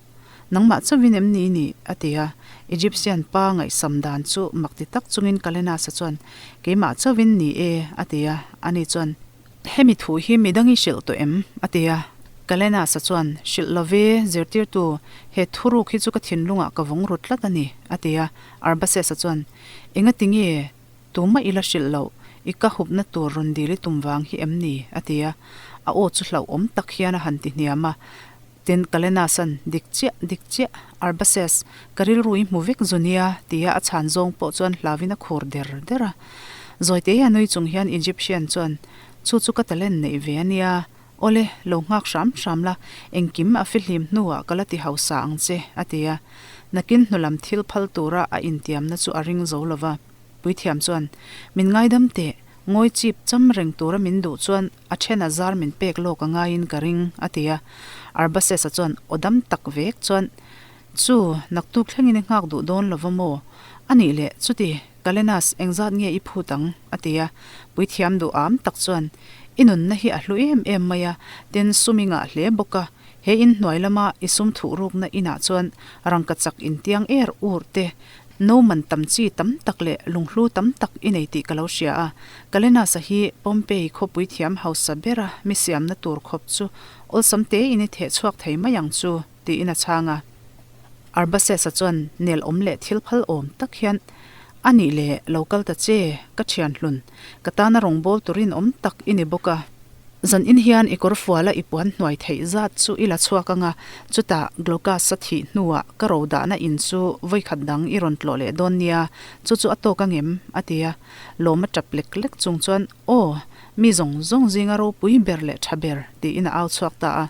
A: Nangmah chauhin em ni ni? a ti a. Egyptian pa ngaihsam dan chu mak ti tak chungin Kalenasa chuan, Keimah chauhin ni e, a ti a. Ani chuan, Hemi thu hi midang i hrilh tawh em? a ti a. Kalenasa chuan, Hrilh lo ve, zirtirtu, he thuruk hi chu ka thinlungah ka vawng ru tlat a ni, a ti a. Arbasesa chuan, Engati nge? Tumah i la hrilh loh, i ka hupna tur rawn dil i tum vang hi em ni? a ti a. A aw chu hlauhawm tak hian a han ti hniam a. Tin, Kalenasan, Dik chiah, dik chiah, Arbases, ka rilru i hmu vek zu nia, tia a chhan zawng pawh chuan hlauin a khur der der a. Zawite a nui chung hian Egyptian chuan, Chu chu ka talent neih ve a nia, Awle, lo nghak hram hram la, engkim a fihlim hnuah ka la ti hausa ang che, a ti a. Nakin hnulam thil phal tura a intiamna chu a ring zo lo va. Puithiam chuan, Min ngaidam teh, ngawi chip cham reng tura min duh chuan a then a zar min pek lawk a ngaiin ka ring, a ti a. Arbasesa chuan aw dam tak vek chuan, Chu, naktuk thlengin i nghak duh dawn lo va maw? A nih leh, chuti, Kalenas, engzat nge i phut ang? a ti a. Puithiam duh am tak chuan, I nunna hi a hlu em em mai a, tin sum i ngah hle bawk a, he in hnuai lama i sum thuh rukna inah chuan rangkachak intiang er ur te, No man tam chi tam tak leh lunghlu tam tak i nei tih ka lo hria a. Kalenasa hi Pompeii khawpui thiam hausa bera mi siamna tur khawp chu awlsam tein i theh chhuak thei mai ang chu, tiin a chhang a. Arbasesa chuan nel awm leh thil phal awm tak hian, A nih leh, lo kal ta che, ka thian hlun, ka tana rawngbâwl turin awm tak i ni bawk a. Zan in hian i kawr fuala i puan hnuai theih zat chu i la chhuak ang a, chutah Glaucus-a thih hnuah ka ro dahna in chu vawikhat dang i rawn tlawh leh dawn nia, chu chu a tawk ang em? a ti a. Lawm a tap lek lek chung chuan, Aw, mi zawng zawng zinga ropui ber leh tha ber, tiin a au chhuak ta a.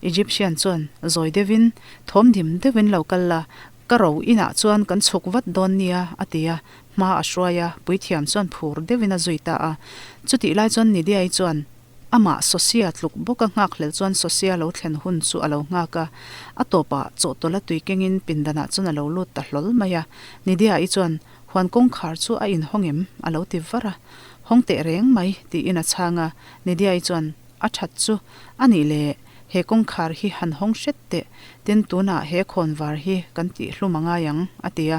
A: Egyptian chuan zawi deuhin, thawm dim deuhin lo kal la. Ka ro inah chuan kan chhuk vat dawn nia, a ti a. Hma a hruai a, puithiam chuan phur deuhin a zui ta a. Chutih lai chuan Nidiai chuan amah Sosia tluk bawka nghakhlel chuan Sosia lo thlen hun chu a lo nghak a. A tawpah chawhtawlh a tui kengin pindanah chuan a lo lut ta hlawl mai a. Nidiai chuan Huan kawngkhar chu a inhawng em? a lo ti var a. Hawng teh reng mai, tiin a chhang a. Nidiai chuan A that chu a nih le, he kawngkhar hi han hawng hret teh, tin tunah he khawnvar hi kan tih hlum a ngai ang, a ti a.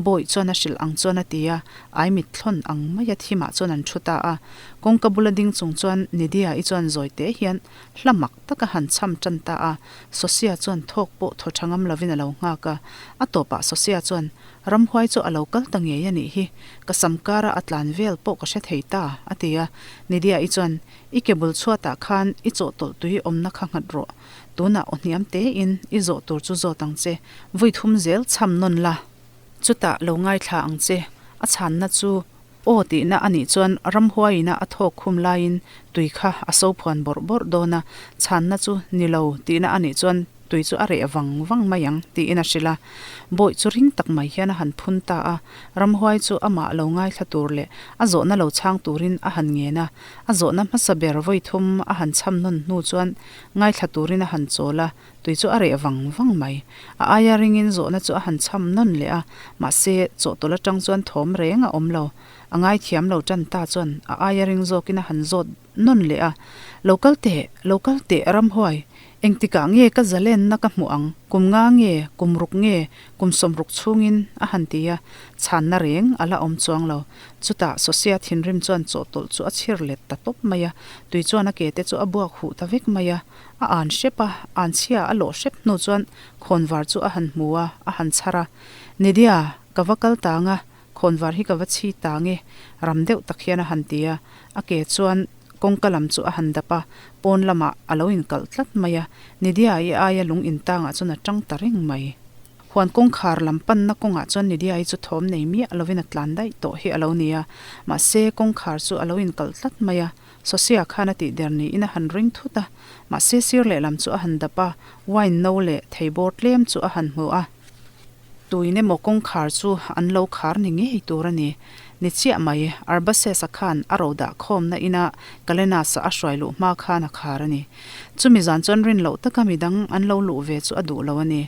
A: Bawih chuan a hrilh ang chuan a ti a, ai mit thlawn ang maia thimah chuan an thu ta a. Kawngka bula ding chung chuan Nidia-i chuan zawi teh hian hla mak taka han cham tan ta a, Sosia chuan thawk pawh thaw tha ngam lovin a lo nghak a. A tawpah Sosia chuan Ramhuai chu a lo kal ta ngei a nih hi, ka sam kara a tlan vel pawh ka hre thei ta, a ti a. Nidia-i chuan I ke bul chhuatah khan i chawhtawlh tui awmna kha nghat rawh. Tunah aw hniam tein i zawh tur chu zawt ang che. Vui thum zel chham nawn la. Chutah lo ngaithla ang che. A chhanna chu aw tihna a nih chuan ramhuaiina a thawk khum laiin tui kha a so phuan bawrh bawrh dawn a, chhanna chu ni lo tihna a nih chuan Tui chu a reh vang vang mai ang, tiin a hrilh a. Bawih chu ring tak mai hian a han phun ta a. Ramhuai chu amah lo ngaithla tur leh a zawhna lo chhang turin a han ngen a. A zawhna hmasa ber vawi thum a han chham nawn hnu chuan ngaithla turin a han chawl a, tui chu a reh vang vang mai. A aia ringin zawhna chu a han chham nawn leh a, mahse chawhtawlh atang chuan thawm reng a awm lo. A ngaithiam lo tan ta chuan a aia ring zawkin a han zawt nawn leh a, Lo kal teh, lo kal teh Ramhuai, engtikah nge ka zalenna ka hmuh ang, kum nga nge, kum ruk nge, kum sawmruk chhungin? a han ti a, chhanna reng a la awm chuang lo. Chutah Sosia thinrim chuan chawhtawlh chu a chhir let ta tawp mai a, tui chuan a ke te chu a buak huh ta vek mai a, a an hrep a, an chhia a lawh hrep hnu chuan khawnvar chu a han hmu a, a han chhar a, Nidia, ka va kal tang a, Khawnvar hi ka va chhi ta nge? Ram deuh tak hian a han ti a, a ke chuan kawngka lam chu a han dap a, pawn lamah a lo inkalh tlat mai a, Nidia-i aia lung intangah chuan a tang ta reng mai. Huan kawngkhar lam panna kawngah chuan Nidia-i chu thawm nei miah lovin a tlan daih tawh hi a lo ni a, mahse kawngkhar chu a lo inkalh tlat mai a, Sosia khan a tih der niin a han ring thut a, mahse sir lehlam chu a han dap a, wine no leh theibawr tlem chu a han hmu a. Tuin emaw kawngkhar chu an lo khar ni ngei tur a ni. Ni chiah mai, Arbaces-a khan a ro dah khawmna ina Kalenas-a a hruai luh hma khan a khar a ni. Chumi zan chuan rin loh taka midang an lo luh ve chu a duh lo a ni.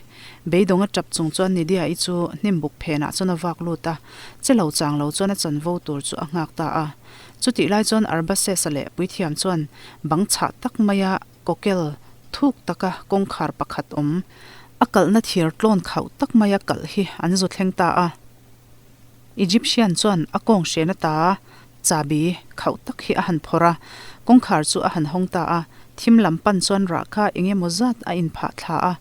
A: Beidawng a tap chung chuan Nidia-i chu hnimbuk phenah chuan a vak lut a, che lo chang lo chuan a chanvo tur chu a nghak ta a. Chutih lai chuan Arbaces-a leh puithiam chuan bang chhah tak maia Kawkel thuk taka kawngkhar pakhat awm, a kalhna thir tlawn khauh tak maia kalh hi an zu thleng ta a. Egyptian chuan a kawng hren ata chabi khauh tak hi a han phawrh a, kawngkhar chu a han hawng ta a, thim lam pan chuan rah kha eng emaw zat a inphah thla a.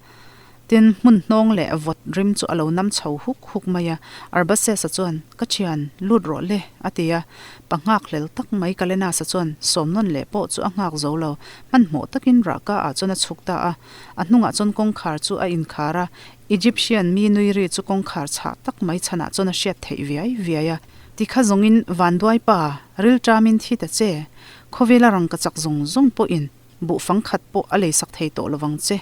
A: Tin, hmun hnawng leh vawt rim chu a lo nam chho huk huk mai a. Arbasesa chuan, Ka thian, lut rawh le, a ti a. Pa nghak hlel tak mai Kalenasa chuan sawmnawn leh pawh chu a nghak zo lo. Hmanhmawh takin rahka ah chuan a chhuk ta a. A hnungah chuan kawngkhar chu a inkhar a. Egyptian mi nui ri chu kawngkhar chhah tak mai chhanah chuan a hriat theih viai viai a. Tikha zawngin, Vanduai pa, rilṭamin thi ta che. Khawvela rangka chak zawng zawng pawhin Buh fang khat pawh a leisak thei tawh lovang che,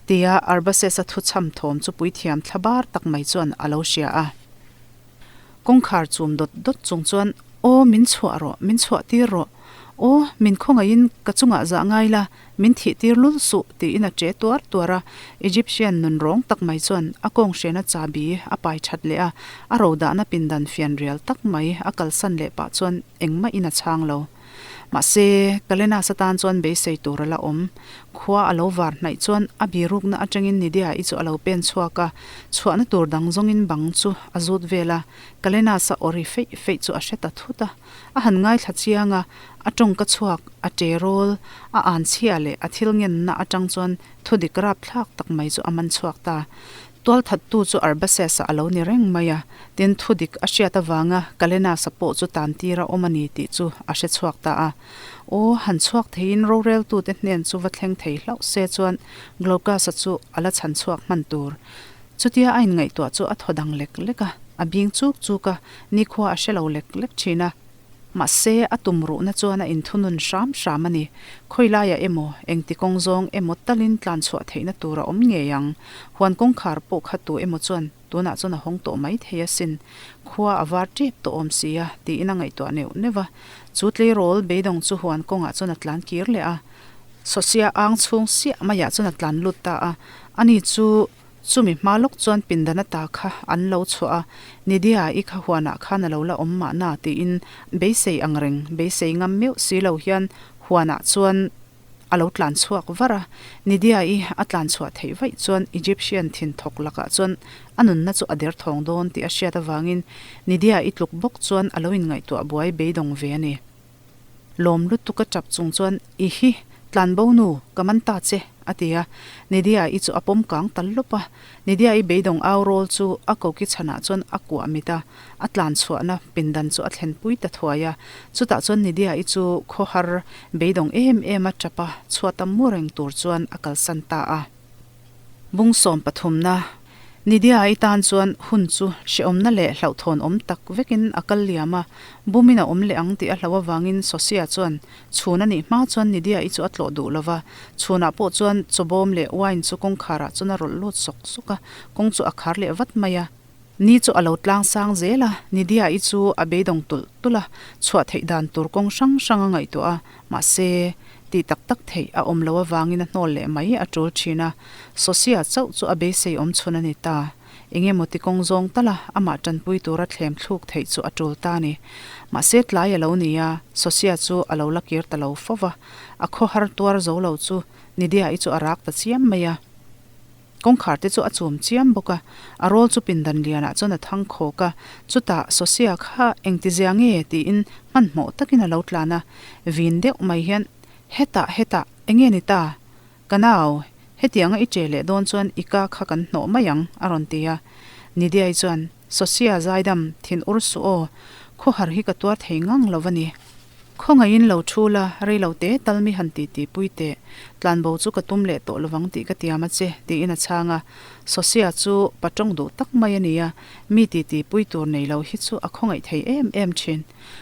A: tia Arbasesa thu chham thawm chu puithiam thla bar tak mai chuan a lo hria a. Kawngkhar chum dawt dawt chung chuan, Aw, min chhuah rawh, min chhuah tir rawh. Aw, min khawngaihin ka chungah zah ngai la, min thih tir lul suh, tiin a che tuar tuar a. Egyptian nun rawng tak mai chuan a kawng hrena chabi a pai that leh a, a ro dahna pindan fianrial tak mai a kalsan leh pah chuan engmahin a chhang lo. Mahse, Kalenas atan chuan beisei tur a la awm. Khua a lo var hnaih chuan a birukna atangin Nidia-i chu a lo pen chhuak a, chhuahna tur dang zawngin bang chu a zut vel a. Kalenas-a aw ri feih feih chu a hre ta thut a. A han ngaithla chiang a, a tawngka chhuak, a ṭe rawl, a an chhia leh a thil ngenna atang chuan thudik rapthlak tak mai chu a man chhuak ta. Tualthattu chu Arbaces-a a lo ni reng mai a, tin thudik a hriat avanga Kalenas-a pawh chu tantir a awm a ni tih chu a hre chhuak ta a. Aw, han chhuak theiin roreltute hnen chu va thleng thei hlauh se chuan Glaucus-a chu a la chhan chhuak hman tur. Chutia a inngaihtuah chu a thaw dang lek lek a, a bing chuk chuk a, nikhua a hre lo lek lek thin a. Mahse, a tum ruhna chuan a inthunun hram hram a ni. Khawilaiah emaw, engti kawng zawng emaw talin tlan chhuah theihna tur a awm ngei ang. Huan kawngkhar pawh kha tu emaw chuan tunah chuan a hawng tawh mai thei asin. Khua a var tep tawh awm si a, tiin a ngaihtuah neuh neuh a. Chu tleirawl beidawng chu huan kawngah chuan a tlan kir leh a. Sosia ang chhung siah maiah chuan a tlan lut ta a. Ani chu chumi hma lawk chuan pindan ata kha an lo chhuah a, Nidia i kha huanah khan a lo la awm mahna tiin beisei ang reng, beisei ngam meuh si lo hian huanah chuan a lo tlan chhuak var a. Nidia i a tlan chhuah theih vaih chuan Egyptian thin thawk lakah chuan a nunna chu a derthawng dawn tih a hriat avangin Nidia i tluk bawk chuan a lo inngaihtuah buai beidawng ve a ni. Lawm lutuk a tap chung chuan, I hi, tlanbo nu, ka man ta che, a ti a. Nidia-i chu a pawm kang tal lawp a. Nidia-i beidawng au rawl chu a koki chhanah chuan a kuah mit a, a tlan chhuahna pindan chu a thlenpui ta thuai a. Chutah chuan Nidia-i chu khawhar beidawng em em a tap a, chhuat a mu reng tur chuan a kalsan ta a. Bung sawm pathumna, Nidia-i tan chuan hun chu hrehawmna leh hlauhthawn awm tak vekin a kal liam a, bumin a awm leh ang tih a hlauh avangin Sosia chuan chhun a nih hma chuan Nidia-i chu a tlawh duh lo va, chhunah pawh chuan chawbawm leh wine chu kawngkharah chuan a rawlh lut sawk sawk a, kawng chu a khar leh vat mai a. Ni chu a lo tlang sang zel a, Nidia-i chu a beidawng tulh tulh a, chhuah theih dan tur kawng hrang hrang a ngaihtuah a, mahse, tih tak tak theih a awm loh avangin a hnawl leh mai a tul thin a, Sosia chauh chu a beisei awm chhun a ni ta. Eng emaw ti kawng zawng tal a, amah tanpui tura thlem thluk theih chu a tul ta a ni. Mahse, tlai a lo ni a, Sosia chu a lo la kir ta lo fo va, a khawhar tuar zo lo chu Nidia-i chu a rak ta chiam mai a. Kawngkhar te chu a chum chiam bawk a, a rawl chu pindan lianah chuan a thang khawk a, chutah Sosia kha engtizia nge tiin hmanhmawh takin a lo tlan a, vin deuh mai hian, Hetah, hetah, enge ni ta? Ka nau, hetianga i che leh dawn chuan i ka kha kan hnawh mai ang, a rawn ti a. Nidiai chuan, Sosia zaidam, thin ur suh aw, khawhar hi ka tuar thei ngang lo va ni. Khawngaihin lo thu la, rei lo te tal mi han ti ti pui teh. Tlanbo chu ka tum leh tawh lovang tih ka tiam a che, tiin a chhang a. Sosia chu pa tawng duh tak mai a ni a, mi ti ti pui tur nei lo hi chu a khawngaih thei em em thin.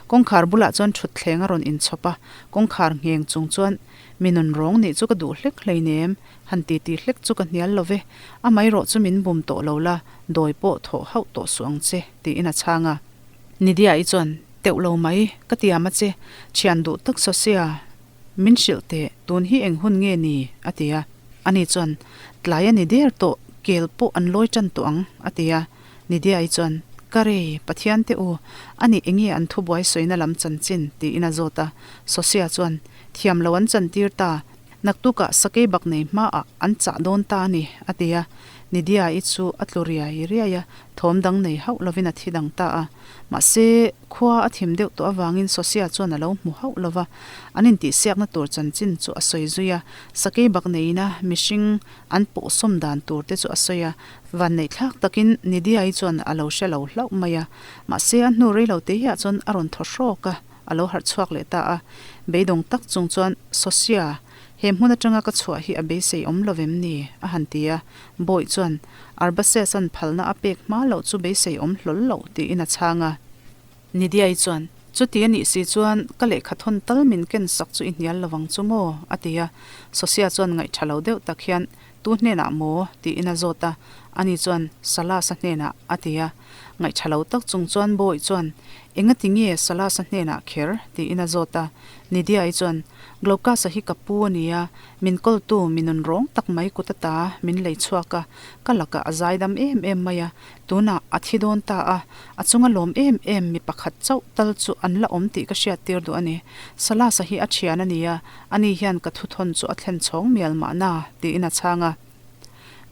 A: Kawngkhar bulah chuan thutthleng a rawn inchhawp a, kawngkhar ngheng chung chuan, Mi nun rawng nih chu ka duh hlek hleinem, han ti ti hlek chu ka hnial lo ve, amaherawh chu min bum tawh lo la, dawi pawh thawh hauh tawh suh ang che, tiin a chhang a. Nidia-i chuan, Teuh lo mai, ka tiam a che, thian duh tak Sosia, min hrilh teh, tun hi eng hun nge ni? a ti a. Ani chuan, Tlai a ni der tawh, kel pawh an lawi tan tawh ang, a ti a. Nidia-i chuan, Ka rei, Pathian te u, ani enge an thubuai sawina lam chanchin? tiin a zawt a. Sosia chuan, Thiam lo an chantir ta, Naktukah sakei bak nei hmaah an chah dawn ta a ni, a ti a. Nidia-i chu a tlu riai riai a, thawm dang nei hauh lovin a thi dang ta a. Mahse, khua a thim deuh tawh avangin Sosia chuan a lo hmu hauh lo va, an intihsiakna tur chanchin chu a sawi zui a. Sakei bak neiina mihring an pawhsawm dan tur te chu a sawi a. Vanneihthlak takin Nidia-i chuan a lo hre lo hlauh mai a. Mahse, a hnu rei lo te hiah chuan a rawn thaw hrawk a. A lo harh chhuak leh ta a, beidawng tak chung chuan, Sosia, he hmun atanga ka chhuah hi a beisei awm lo vem ni? a han ti a. Bawih chuan, Arbases-a'n phalna a pek hma loh chu beisei awm hlawl loh, tiin a chhang a. Nidiai chuan, Chuti a nih si chuan, ka lehkha thawn tal min ken sak chu i hnial lo vang chu maw? a ti a. Sosia chuan ngaihṭha lo deuh tak hian, Tu hnenah maw? tiin a zawt a. Ani chuan, Salas-a hnenah, a ti a. Ngaihṭha lo tak chung chuan Bawih chuan, Engati nge Salas-a hnenah kher? tiin a zawt a. Nidia-i chuan, Glaucus-a hi ka pu a ni a, min kawltu mi nun rawng tak mai kut ata min lei chhuak a, ka lakah a zaidam em em mai a, tunah a thi dawn ta a, a chunga lawm em em mi pakhat chauh tal chu an la awm tih ka hriattir duh a ni. Salas-a hi a thian a ni a, ani hian ka thuthawn chu a thlen chhawng mial mahna, tiin a chhang a.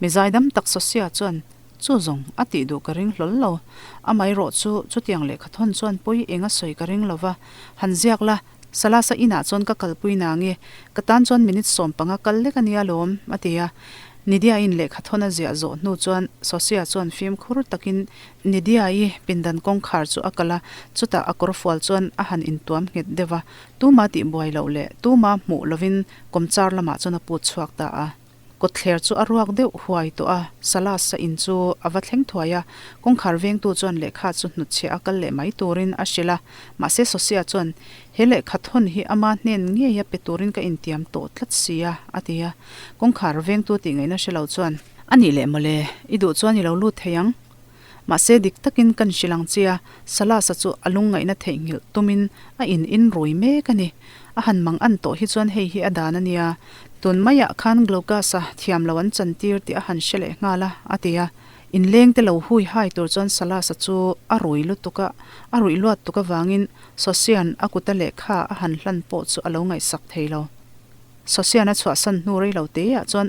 A: Mi zaidam tak Sosia chuan, Chu zawng, a tih duh ka ring hlawl lo. Amaherawh chu, chutiang lehkha thawn chuan pawi eng a sawi ka ring lo va. Han ziak la, Salasa inah chuan ka kalpui na nge? Ka tan chuan minute 15 kal lek a nia lawm, a ti a. Nidia-in lehkha thawn a ziah zawh hnu chuan Sosia chuan fimkhur takin Nidia-i pindan kawngkhar chu a kal a, chutah a kawrfual chuan a han intuam nghet deuh a. Tuma tihbuai loh leh tuma hmuh lovin kawmchar lamah chuan a put chhuak ta a. Kawtthler chu a ruak deuh huai tawh a, Salas-a in chu a va thleng thuai a, kawngkhar vengtu chuan lehkha chu hnutchhiah a kal leh mai turin a hrilh a, mahse Sosia chuan, He lehkha thawn hi ama hnen ngeia pe turin ka intiam tawh tlat si a, a ti a. Kawngkhar vengtu tih ngaihna hre lo chuan, A nih leh mawle, i duh chuan i lo lut thei ang. Mahse dik takin kan hrilh ang che a, Salas-a chu a lungngaihna theihnghilh tumin a in in rui mek a ni. A han mang an tawh hi chuan hei hi a dan a nia. Tun maiah khan Glaucus-a thiam lo an chantir tih a han hre leh nghal a, a ti a. Inleng te lo hui hai tur chuan Salas-a chu a rui lutuk a, a ruih luat tuk avangin Sosian a kuta lehkha a han hlan pawh chu a lo ngaihsak thei lo. Sosian a chhuahsan hnu rei lo teah chuan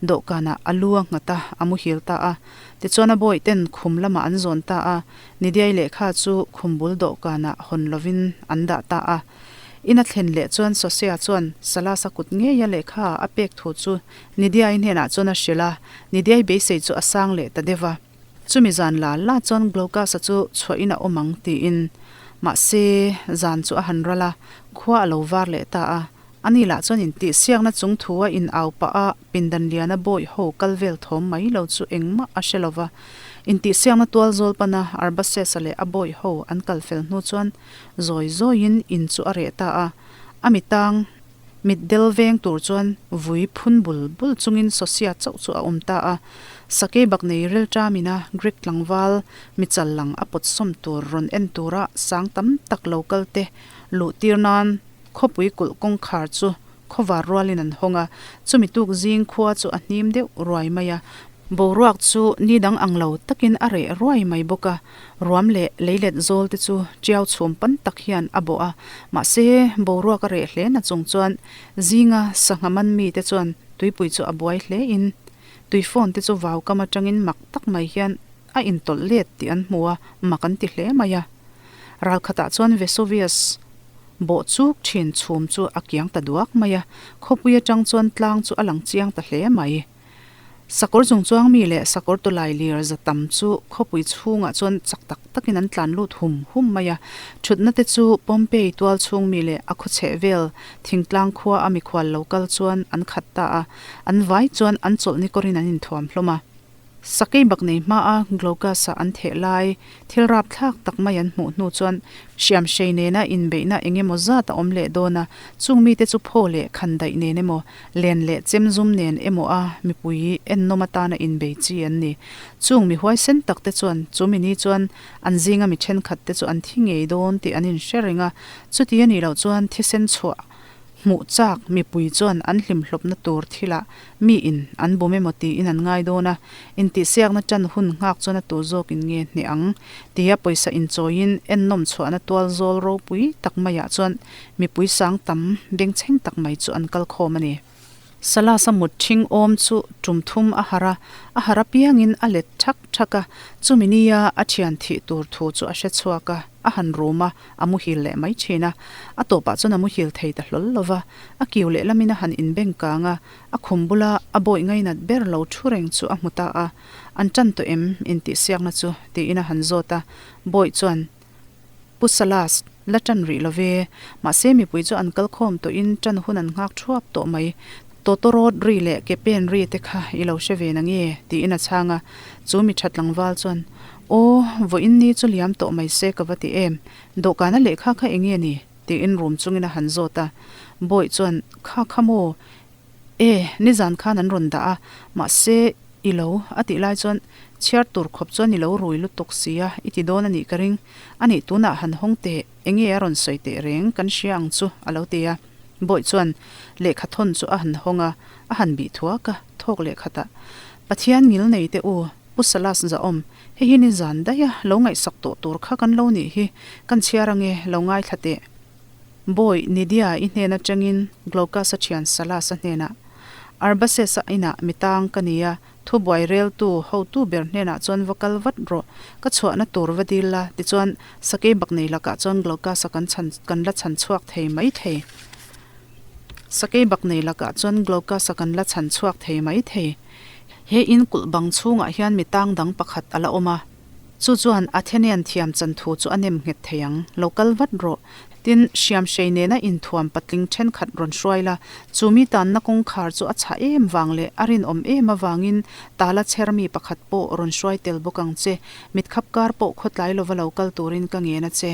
A: dawhkanah a lu a nghat a, a muhil ta a. Tichuan a bawi ten khum lamah an zawn ta a, Nidiai lehkha chu khum bul dawhkanah hawn lovin an dah ta a. In a thlen leh chuan Sosia chuan Salas-a kut ngeia lehkha a pek thu chu Nidiai hnenah chuan a hrilh a, Nidiai beisei chu a sang leh ta deuh a. Chumi zan la la chuan Glaucus-a chu chhuahin a awm ang tiin. Mahse, zan chu a han ral a, khua a lo var leh ta a. Ani lah chuan intihsiakna chung thu a in au pah a, pindan liana bawi ho kal vel thawm mai lo chu engmah a hre lo va. Intihsiakna tual zawl pana Arbaces-a leh a bawi ho an kal fel hnu chuan zawi zawiin in chu a reh ta a. A mitang mitdel veng tur chuan vui phun bul bul chungin Sosia chauh chu a awm ta a. Sakei bak nei rilṭamina Greek tlangval michal lang a pawt sawm tur rawn en tura sang tam tak lo kal te luh tir nan Khawpui kulh kawngkhar chu khawvar rualin an hawng a, chumi tuk zing khua chu a hnim deuh ruai mai a. Boruak chu ni dang ang lo takin a reh ruai mai bawk a, ruam leh leilet zawl te chu tiau chhum pan tak hian a bawh a, mahse boruak a reh hle na chung chuan zinga sangha man mite chuan tuipui chu a buai hle in tui phone te chu vau kam atangin mak tak mai hian a intawlh let tih an hmu a, mak an ti hle mai a. Ralkhatah chuan Vesuvius Bawh chuk thin chhum chu a kiang ta duak mai a, khawpui atang chuan tlang chu a lang chiang ta hle mai. Sakawr chung chuang mi leh sakawr tawlai lir za tam chu khawpui chhungah chuan chak tak takin an tlan lut hum hum mai a, thutna te chu Pompeii tual chhung mi leh a khawchheh vel thingtlang khua a mikhual lo kal chuan an khat ta a, an vai chuan an chawlhni kawrin an inthuam hlawm a. Sakei bak nei hmaa Glaucus-a an theh lai thil rapthlak tak mai an hmuh hnu chuan hriamhrei nena inbeihna eng emaw zat a awm leh dawn a, chung mite chu phaw leh khandaih nen emaw, len leh chemzum nen emaw a mipui ennawm atana inbei chi an ni. Chung mi huaisen tak te chuan chu mi ni chuan an zinga mi thenkhat te chu an thi ngei dawn tih an inhre reng a, chuti a nih loh chuan thisen chhuah Hmuh chak mipui chuan an hlimhlawpna tur thilah mi in an bum emaw tiin an ngai dawn a, intihsiakna tan hun nghak chuan a tur zawkin nge hneh ang tia pawisa inchawiin ennawm chhuahna tual zawl ropui tak maiah chuan mipui sang tam bengchheng tak mai chu an kal khawm a ni. Salas-a mut ṭhing awm chu ṭum thum a harh a, a harh apiangin a let ṭhak ṭhak a, chumi nia a ṭhian thih tur thu chu a hre chhuak a, a han rum a, a muhil leh mai ṭhin a. A tawpah chuan a muhil thei ta hlawl lo va, a kiu lehlamin a han inbeng kang a, a khum bula a bawi ngainat ber lo ṭhu reng chu a hmu ta a, An ṭan tawh em? intihsiakna chu tiin a han zawt a, bawi chuan, Pu Salas, la ṭan rih lo ve. Mahse mipui chu an kal khawm tawhin ṭan hun an nghak ṭhuap tawh mai. Tawtawrawt ri leh ke pen ri te kha i lo hre ve na nge? tiin a chhang a. Chu mi ṭhat tlangval chuan, Aw, vawiin ni chu liam tawh mai se ka va ti em. Dawhkana lehkha kha eng nge ni? tiin rum chungin a han zawt a. Bawih chuan, Kha kha maw? E, nizan khan an rawn dah a, mahse i lo a tih lai chuan chhiar tur khawp chuan i lo rui lutuk si a, i ti dawn a nih ka ring. A nih tunah han hawng teh, enge a rawn sawi teh reng kan hria ang chu a lo ti a. Bawih chuan lehkha thawn chu a han hawng a, a han bih thuak a, thawk leh khatah, Pathian ngil nei teh u, Pu Salas Zahawm, hei hi nizan daih a, lo ngaihsak tawh tur kha kan lo nih hi, kan chhiar ange, lo ngaithla teh. Bawi, Nidia i hnen atangin Glaucus-a thian Salas-a hnenah, Arbaces-a inah mi tang ka ni a, thubuai reltu hotu ber hnenah chuan va kal vat rawh, ka chhuahna tur va dil la, tichuan sakei bak nei lakah chuan Glaucus-a kan chhan kan la chhan chhuak thei mai thei. Sakei bak nei lakah chuan Glaucus-a kan la chhan chhuak thei mai thei. He in kulh bang chhungah hian mi tang dang pakhat a la awm a. Chu chuan Athenian thiam chan thu chu a nem nghet thei ang. Lo kal vat rawh. Tin, hriamhrei nena inthuam patling thenkhat rawn hruai la, chu mi tanna kawngkhar chu a chhah em vang leh a rinawm em avangin tala chher mi pakhat pawh rawn hruai tel bawk ang che. Mitkhap kar pawh khawtlai lova lo kal turin ka ngen a che.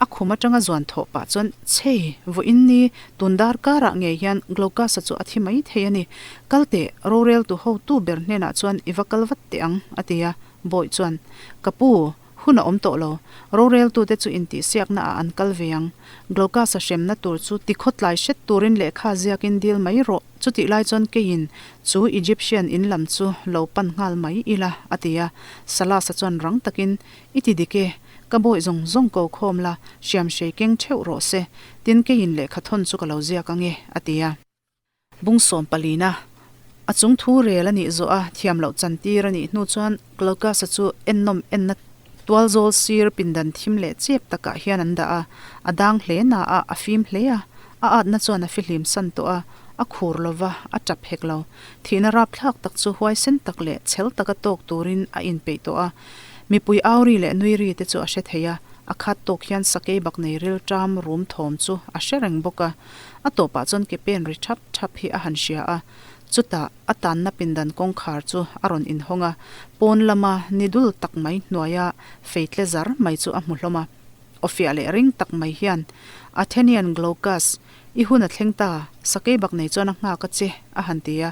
A: A khum atanga zuan thawh pah chuan, Chhei, vawiin ni, tun dar karah ngei hian Glaucus-a chu a thi mai thei a ni. Kal teh, roreltu hotu ber hnenah chuan i va kal vat teh ang, a ti a. Bawih chuan, Ka pu, hun a awm tawh lo. Roreltute chu intihsiakna ah an kal ve ang. Glaucus-a hremna tur chu tikhawtlai hret turin lehkha ziakin dil mai rawh. Chutih lai chuan keiin chu Egyptian in lam chu lo pan nghal mai ila, a ti a. Salas-a chuan rang takin, I ti dik e, ka bawih zawng zawng ko khawm la, hriamhrei keng theuh rawh se, tin keiin lehkha thawn chu ka lo ziak ang e, a ti a. Bung sawm palina, a chung thu rel a nih zawh a, thiam loh chantir a nih hnu chuan Glaucus-a chu ennawm enna tualzawl sir pindan thim leh chep takah hian an dah a, a dang hle na a, a fim hle a, a atna chuan a fihlim san tawh a, a khur lo va, a tap hek lo. Thihna rapthlak tak chu huaisen tak leh chhel taka tawk turin a inpeih tawh a, Mipui au ri leh nui ri te chu a hre thei a, a khat tawk hian sakei bak nei ril ṭam rum thawm chu a hre reng bawk a. A tawpah chuan ke pen ri ṭhap ṭhap hi a han hria a, chutah a tanna pindan kawngkhar chu a rawn inhawng a, pawn lama ni dul tak mai hnuaia fei tle zar mai chu a hmu hlawm a. Awfiah leh ring tak mai hian, Athenian Glaucus, i hun a thleng ta, sakei bak nei chuan a nghak a che, a han ti a.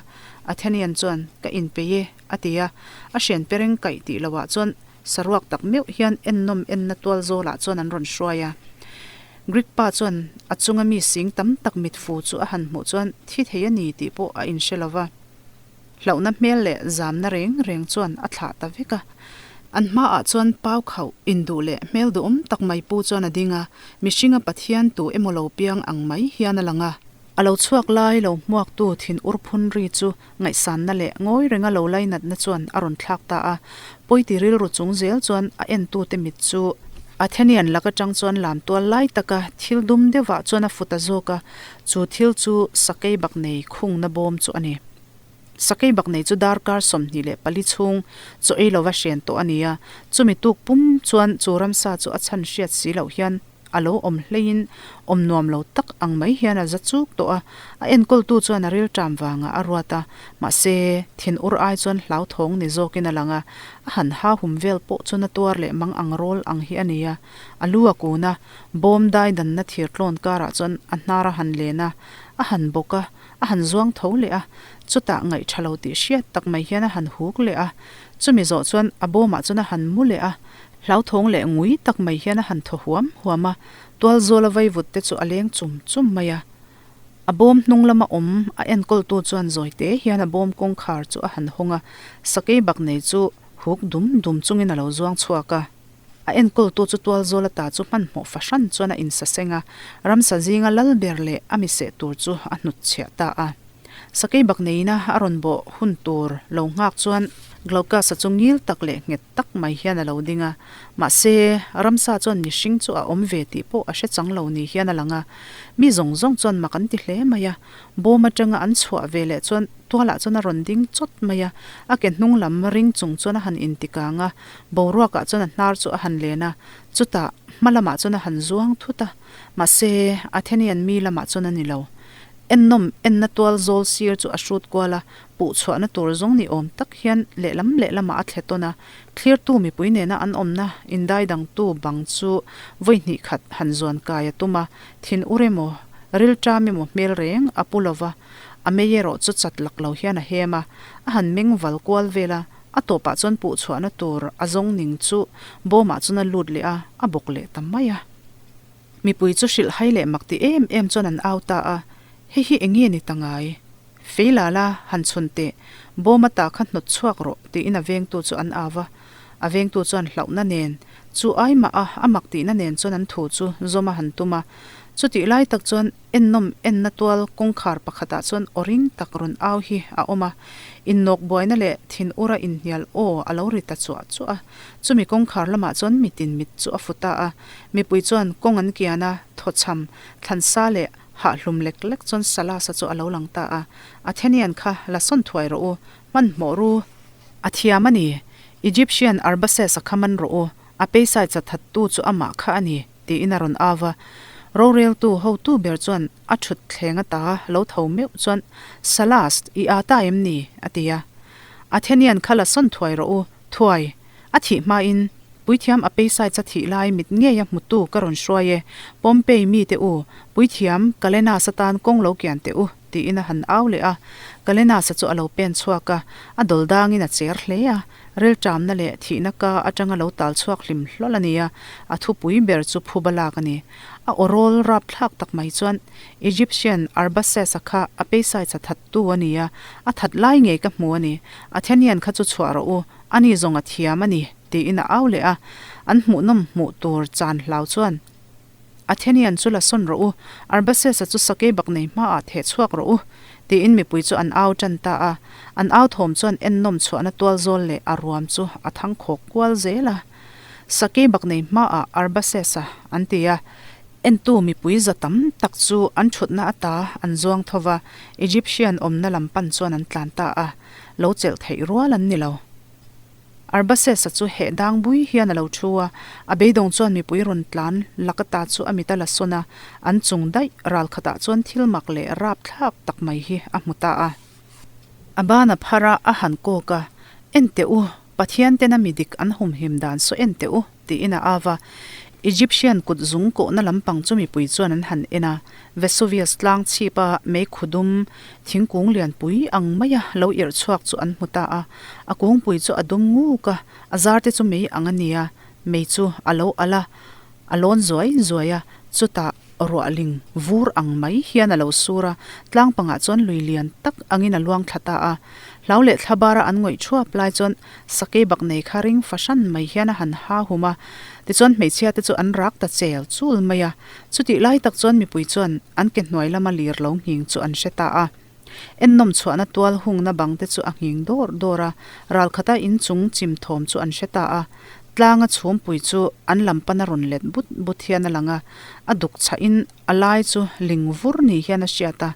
A: Athenian chuan, Ka inpeih e. A ti a, a hrian pereng kaih tih loh ah chuan saruak tak meuh hian ennawm enna tual zawlah chuan an rawn hruai a. Greek pa chuan a chunga mi sing tam tak mitfu chu a han hmuh chuan thi thei a ni tih pawh a inhre lo va. Hlauhna hmel leh zamna reng reng chuan a thlah ta vek a. An hmaah chuan pau khauh induh leh hmel duhawm tak mai pu chuan a ding a, mihringa Pathian tu emaw lo piang ang mai hian a lang a. A lo chhuak lai lo hmuaktu thin ur phun ri chu Ngaihsanna leh ngawi renga lo lainatna chuan a rawn thlak ta a, pawiti rilru chung zel chuan a entute mit chu Athenian lak atang chuan lam tual lai taka thil dum deuhah chuan a fut a zawk a, chu thil chu sakei bak nei khungna bawm chu a ni. Sakei bak nei chu darkar 24 chhung chaw ei lova hren tawh a ni a, chumi tuk pum chuan chu ramsa chu a chhan hriat si loh hian A lo awm hleiin awm nuam lo tak ang mai hian a za chuk tawh a, a enkawltu chuan a rilṭam vangah a ruat a, mahse, thin ur ai chuan hlauthawng ni zawkin a lang a, a han ha hum vel pawh chu na tuar leh mang ang rawl ang hi a ni a, a lu a kun a, bawm dai danna thir tlawn karah chuan a hnar a han len a, a han bawk a, a han zuang tho leh a, chutah ngaih ṭha lo tih hriat tak mai hian a han huk leh a, chumi zawh chuan a bawmah chuan a han mu leh a, Hlauthawng leh ngui tak mai hian a han thaw huam huam a, tualzawl a vaivut te chu a leng chum chum mai a. A bawm hnung lama awm a enkawltu chuan zawi te hian a bawm kawngkhar chu a han hawng a, sakei bak nei chu huk dum dum chungin a lo zuang chhuak a. A enkawltu chu tualzawl ata chu hmanhmawh fahran chuan a insaseng a, ramsa zinga lal ber leh a mi seh tur chu a hnutchhiah ta a. Sakei bak neina a rawn bawh hun tur lo nghak chuan Glaucus-a chu ngil tak leh nghet tak mai hian a lo ding a. Mahse, ramsa chuan mihring chu a awm ve tih pawh a hre chang lo ni hian a lang a. Mi zawng zawng chuan mak an ti hle mai a. Bawm atanga an chhuah ve leh chuan tualah chuan a rawn ding chawt mai a. A ke hnung lam ring chung chuan a han intikang a, boruakah chuan a hnar chu a han len a. Chutah, hma lamah chuan a han zuang thut a. Mahse, Athenian mi lamah chuan a ni lo. Ennawm enna tual zawl sir chu a hrut kual a, puh chhuahna tur zawng ni awm tak hian lehlam lehlamah a thle tawn a, thlirtu mipui nena an awmna indai dangtu bang chu vawi hnih khat han zuan kai a tum a, thin ur emaw, ril ṭam emaw hmel reng a pu lo va, a mei erawh chu chat lak lo hian a hem a, a han meng val kual vel a, a tawpah chuan puh chhuahna tur a zawng ning chu bawmah chuan a lut leh a, a bawk leh ta mai a. Mipui chu hrilh hai leh mak ti em em chuan an au ta a, Hei hi eng nge ni ta ngai? Fei la la, han chhun teh, bawm ata kha hnawt chhuak rawh, tiin a vengtu chu an au va. A vengtu chuan hlauhna nen, chu ai mah a, a mak tihna nen chuan an thu chu zawm a han tum a. Chutih lai tak chuan ennawm enna tual kawngkhar pakhatah chuan aw ring tak rawn au hi a awm a, innawk buaina leh thin ura inhnial aw a lo ri ta chuah chuah a. Chumi kawngkhar lamah chuan mitin mit chu a fu ta a. Mipui chuan kawng an kian a, thawchham, thlansa leh hahhlum lek lek chuan Salasa chu a lo lang ta a. Athenian kha la sawn thuai rawh u, hmanhmawh ru. A thiam a ni, Egyptian Arbaces a kha man rawh u, a peisai chathattu chu amah kha a ni, tiin a rawn au va. Roreltu hotu ber chuan a thut thleng ata lo tho meuh chuan, Salast, i â ta em ni? a ti a. Athenian kha la sawn thuai rawh u, thuai! A thih hmain Puithiam Apeisaitsa thih lai mit ngeia hmutu ka rawn hruai e, Pompei mite u, Puithiam Kalenas atan kawng lo kian teh u, tiin a han au leh a. Kalenas-a chu a lo pen chhuak a, a dawl dangin a cher hle a, rilṭamna leh thihna ka aṭanga lo tal chhuak hlim hlawl a ni a, a thupui ber chu phuba lak a ni. A awrawl rapthlak tak mai chuan Egyptian Arbaces-a kha Apeisaitsa thattu a ni a, a that lai ngei ka hmu a ni. Athenian kha chu chhuah rawh u, Ani zawng a thiam a ni, tiin a au leh a. An hmuhnawm hmuh tur chan hlau chuan, Athenian chu la sawn rawh u, Arbaces-a chu sakei bak nei hmaah theh chhuak rawh u, tiin mipui chu an au tan ta a. An au thawm chuan ennawm chhuahna tual zawl leh a ruam chu a thang khawk kual zel a. Sakei bak nei hmaah Arbaces-a an ti a. Entu mipui za tam tak chu an thutna ata an zuang tho va, Egyptian awmna lam pan chuan an tlan ta a. Lo chelh theih rual an ni lo. Arbaces-a chu heh dang bui hian a lo thu a, a beidawng chuan mipui rawn tlan lak ata chu a mit a la sawn a, an chung daih ral khatah chuan thil mak leh rap thlak tak mai hi a hmu ta a. A ban a phar a, a han kawk a, En teh u, Pathian tena mi dik an humhim dan saw en teh u, tiin a av a. Egyptian kut zung kawhna lampang chu mipui chuan an han en a, Vesuvius tlang chhipa mei khudum thingkung lianpui ang maia lo irh chhuak chu an hmu ta a. A kungpui chu a dum nguk a, a zar te chu mei ang a ni a, mei chu a lo alh a, a lawn zuai zuai a, chutah ruahling vur ang mai hian a lo sur a, tlang pangah chuan lui lian tak angin a luang thla ta a. Hlau leh thla bara an ngawih thuap lai chuan sakei bak nei kha ring fahran mai hian a han ha hum a, tichuan hmeichhia te chu an rak ta chel chul mai a. Chutih lai tak chuan mipui chuan an ke hnuai lama lir lo nghing chu an hre ta a. Ennawm chhuahna tual hungna bang te chu a nghing dawr dawr a, ralkhata inchung chim thawm chu an hre ta a. Tlanga chhumpui chu an lam pana rawn let but but hian a lang a, a duk chhahin a lai chu ling vur ni hian a hriat a.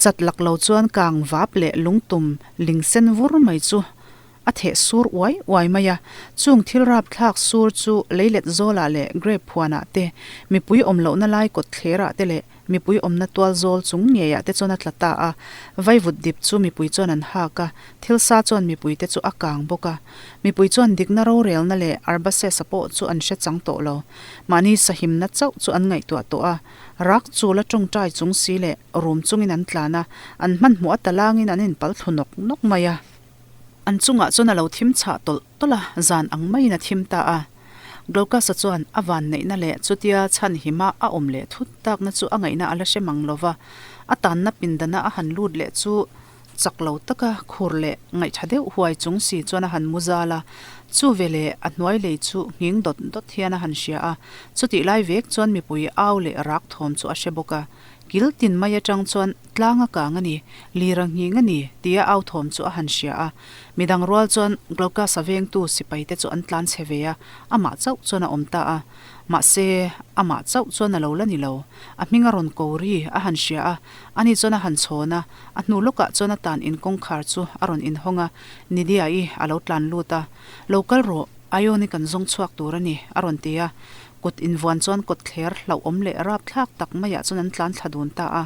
A: Chat lak lo chuan kang vap leh lungtum ling sen vur mai chu a theh sur uai uai mai a. Chung thil rapthlak sur chu leilet zawlah leh grape phuanah te, mipui awm lohna lai kawt thlerah te leh mipui awmna tual zawl chung ngeiah te chuan a tla ta a. Vaivut dip chu mipui chuan an hak a, thil sa chuan mipui te chu a kang bawk a. Mipui chuan dikna rorelna leh Arbasesa pawh chu an hre chang tawh lo. Mahni sahimna chauh chu an ngaihtuah tawh a. Rak chul a tawngtai chung si leh rum chungin an tlan a, an hmanhmawh a talangin an inpal thlu nawk nawk mai a. An chungah chuan a lo thim chhah tawlh tawlh a, zan ang maiin a thim ta a. Glaucus-a chuan a vanneihna leh chutia chhan hima a awm leh thut takna chu a ngaihna a la hre mang lo va, a tanna pindana a han lut leh chu chak lo taka khur leh ngaihtha deuh huai chung si chuan a han mu zal a. Chu veleh a hnuai lei chu nghing dawt dawt hian a han hria a, chutih lai vek chuan mipui au leh rak thawm chu a hre bawk a. Kil tin mai atang chuan tlang a kang a ni, lir a nghing a ni, tia au thawm chu a han hria a. Midang rual chuan Glaucus-a vengtu sipai te chu an tlan chhe ve a, amah chauh chuan a awm ta a. Mahse, amah chauh chuan a lo la ni lo. A hming a rawn ko ri a han hria a, ani chuan a han chhawn a, a hnu lawkah chuan a tan in kawngkhar chu a rawn inhawng a, Nidia-i a lo tlan lut a. Lo kal rawh, Ion-i kan zawng chhuak tur a ni, a rawn ti a. Kut invuan chuan kawt thler hlauhawm leh rapthlak tak maiah chuan an tlan thla dun ta a.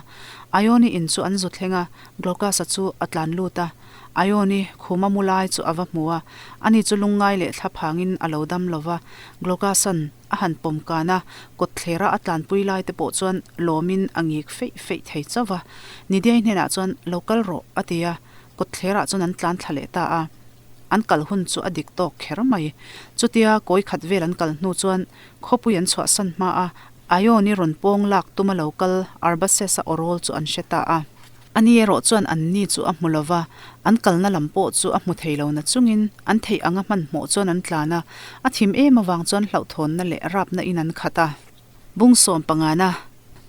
A: Ione in chu an zu thleng a, Glaucus-a chu a tlan lut a. Ione khuma mu lai chu a va hmu a, ani chu lungngai leh thla phangin a lo dam lo va. Glaucus-a'n a han pawm kan a, kawt thlera a tlanpui lai te pawh chuan lawmin a ngik feih feih thei chauh va. Nidiai hnenah chuan, Lo kal rawh, a ti a, kawt thlerah chuan an tlan thla leh ta a. An kal hun chu a dik tawk kher mai. Chutia kawi khat vel an kal hnu chuan khawpui an chhuahsan hma a, Ione rawn pawng lak tuma lo kal Arbaces-a awrawl chu an hre ta a. Ani erawh chuan an ni chu a hmu lo va, an kalna lam pawh chu a hmu thei lo na chungin an theih anga hmanhmawh chuan an tlan a, a thim em avang chuan hlauhthawnna leh rapna in an khat a. Bung sawm pangana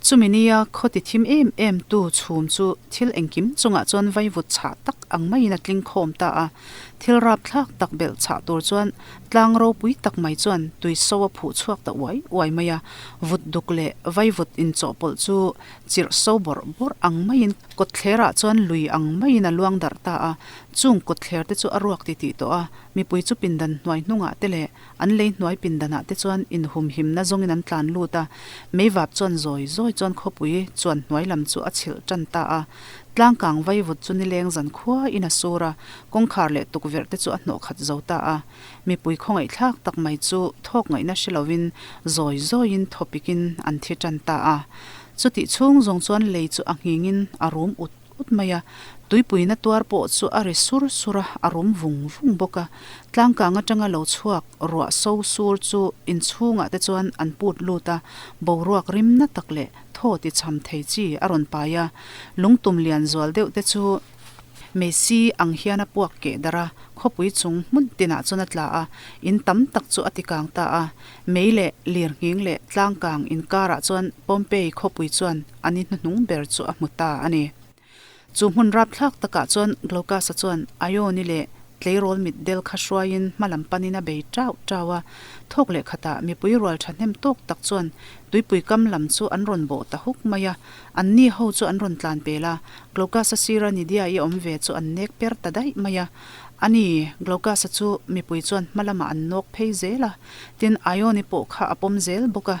A: Chumi nia khaw ti thim em em tu chhum chu thil engkim chungah chuan vaivut chhah tak ang maiin a tling khawm ta a. Thil rapthlak tak belh chhah tur chuan tlang ropui tak mai chuan tui so a phuh chhuak ta uai uai mai a. Vut duk leh vaivut inchawhpawlh chu chirh so bawrh bawrh ang maiin kawtthlerah chuan lui ang maiin a luang darh ta a. Chung kawtthler te chu a ruak titih tawh a, mipui chu pindan hnuai hnungah te leh an lei hnuai pindanah te chuan inhumhimna zawngin an tlan lut a, meivap chuan zawi zawi chuan khawpui chuan hnuai lam chu a chhilh tan ta a. Tlangkang vaivut chu nileng zan khuain a sur a, kawngkhar leh tukverh te chu a hnawh khat zo ta a. Mipui khawngaihthlak tak mai chu thawk ngaihna hre lovin zawi zawiin thawpikin an thi tan ta a. Chutih chhung zawng chuan lei chu a nghingin a rum ut ut mai a, tuipuina tuar pawh chu a ri sur sur a, a rum vung vung bawk a. Tlangkang atanga lo chhuak ruah so sur chu inchhungah te chuan an put lut a, boruak rimna tak leh thaw ti cham thei chi a rawn pai a. Lungtum lian zual deuh te chu Messi ang hian a puak keh darh a, khawpui chung hmun tinah chuan a tla a, in tam tak chu a tikang ta a. Mei leh lirnghing leh tlangkang inkarah chuan Pompeii khawpui chuan a ni hnuhnung ber chu a hmu ta a ni. Chu hmun rapthlak takah chuan Glaucus-a chuan Ione leh tleirawl mitdel kha hruaiin hma lam panin a bei tau tau a, thawk leh khatah mipui rual thahnem tawk tak chuan tuipui kam lam chu an rawn bawh ta huk mai a, anni ho chu an rawn tlan pel a, Glaucus-a sira Nydia-i awm ve chu an nek per ta daih mai a. A ni, Glaucus-a chu mipui chuan hma lamah an nawk phei zel a, tin Ione pawh kha a pawm zel bawk a.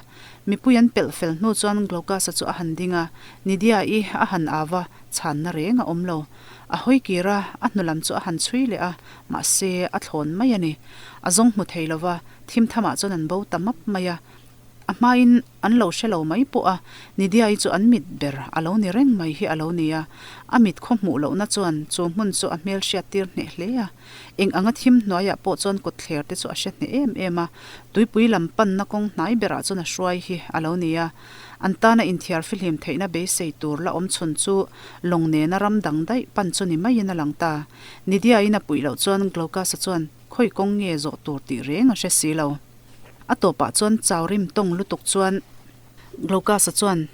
A: Mipui an pelh fel hnu chuan Glaucus-a chu a han ding a, Nydia-i a han au va, chhanna reng a awm lo. A hawi kir a, a hnu lam chu a han chhui leh a, mahse a thlawn mai a ni. A zawng hmu thei lo va, thim thamah chuan an bo ta map mai a. A hmain an lo hre lo mai pawh a, Nydia-i chu an mit ber a lo ni reng mai hi a lo ni a. A mit khaw hmuh lohna chuan chu hmun chu a hmel hriat tir hneh hle a. Eng anga thim hnuaiah pawh chuan kawtthler te chu a hre hneh em em a, tuipui lam panna kawng hnai berah chuan a hruai hi a lo ni a. An tana inthiar fihlim theihna beisei tur la awm chhun chu lawng nena ram dang daih pan chu ni maiin a lang ta. Nydia-in a puih loh chuan Glaucus-a chuan khawi kawng nge zawh tur tih reng a hre si lo. A tawpah chuan chau rim tawng lutuk chuan Glaucus-a chuan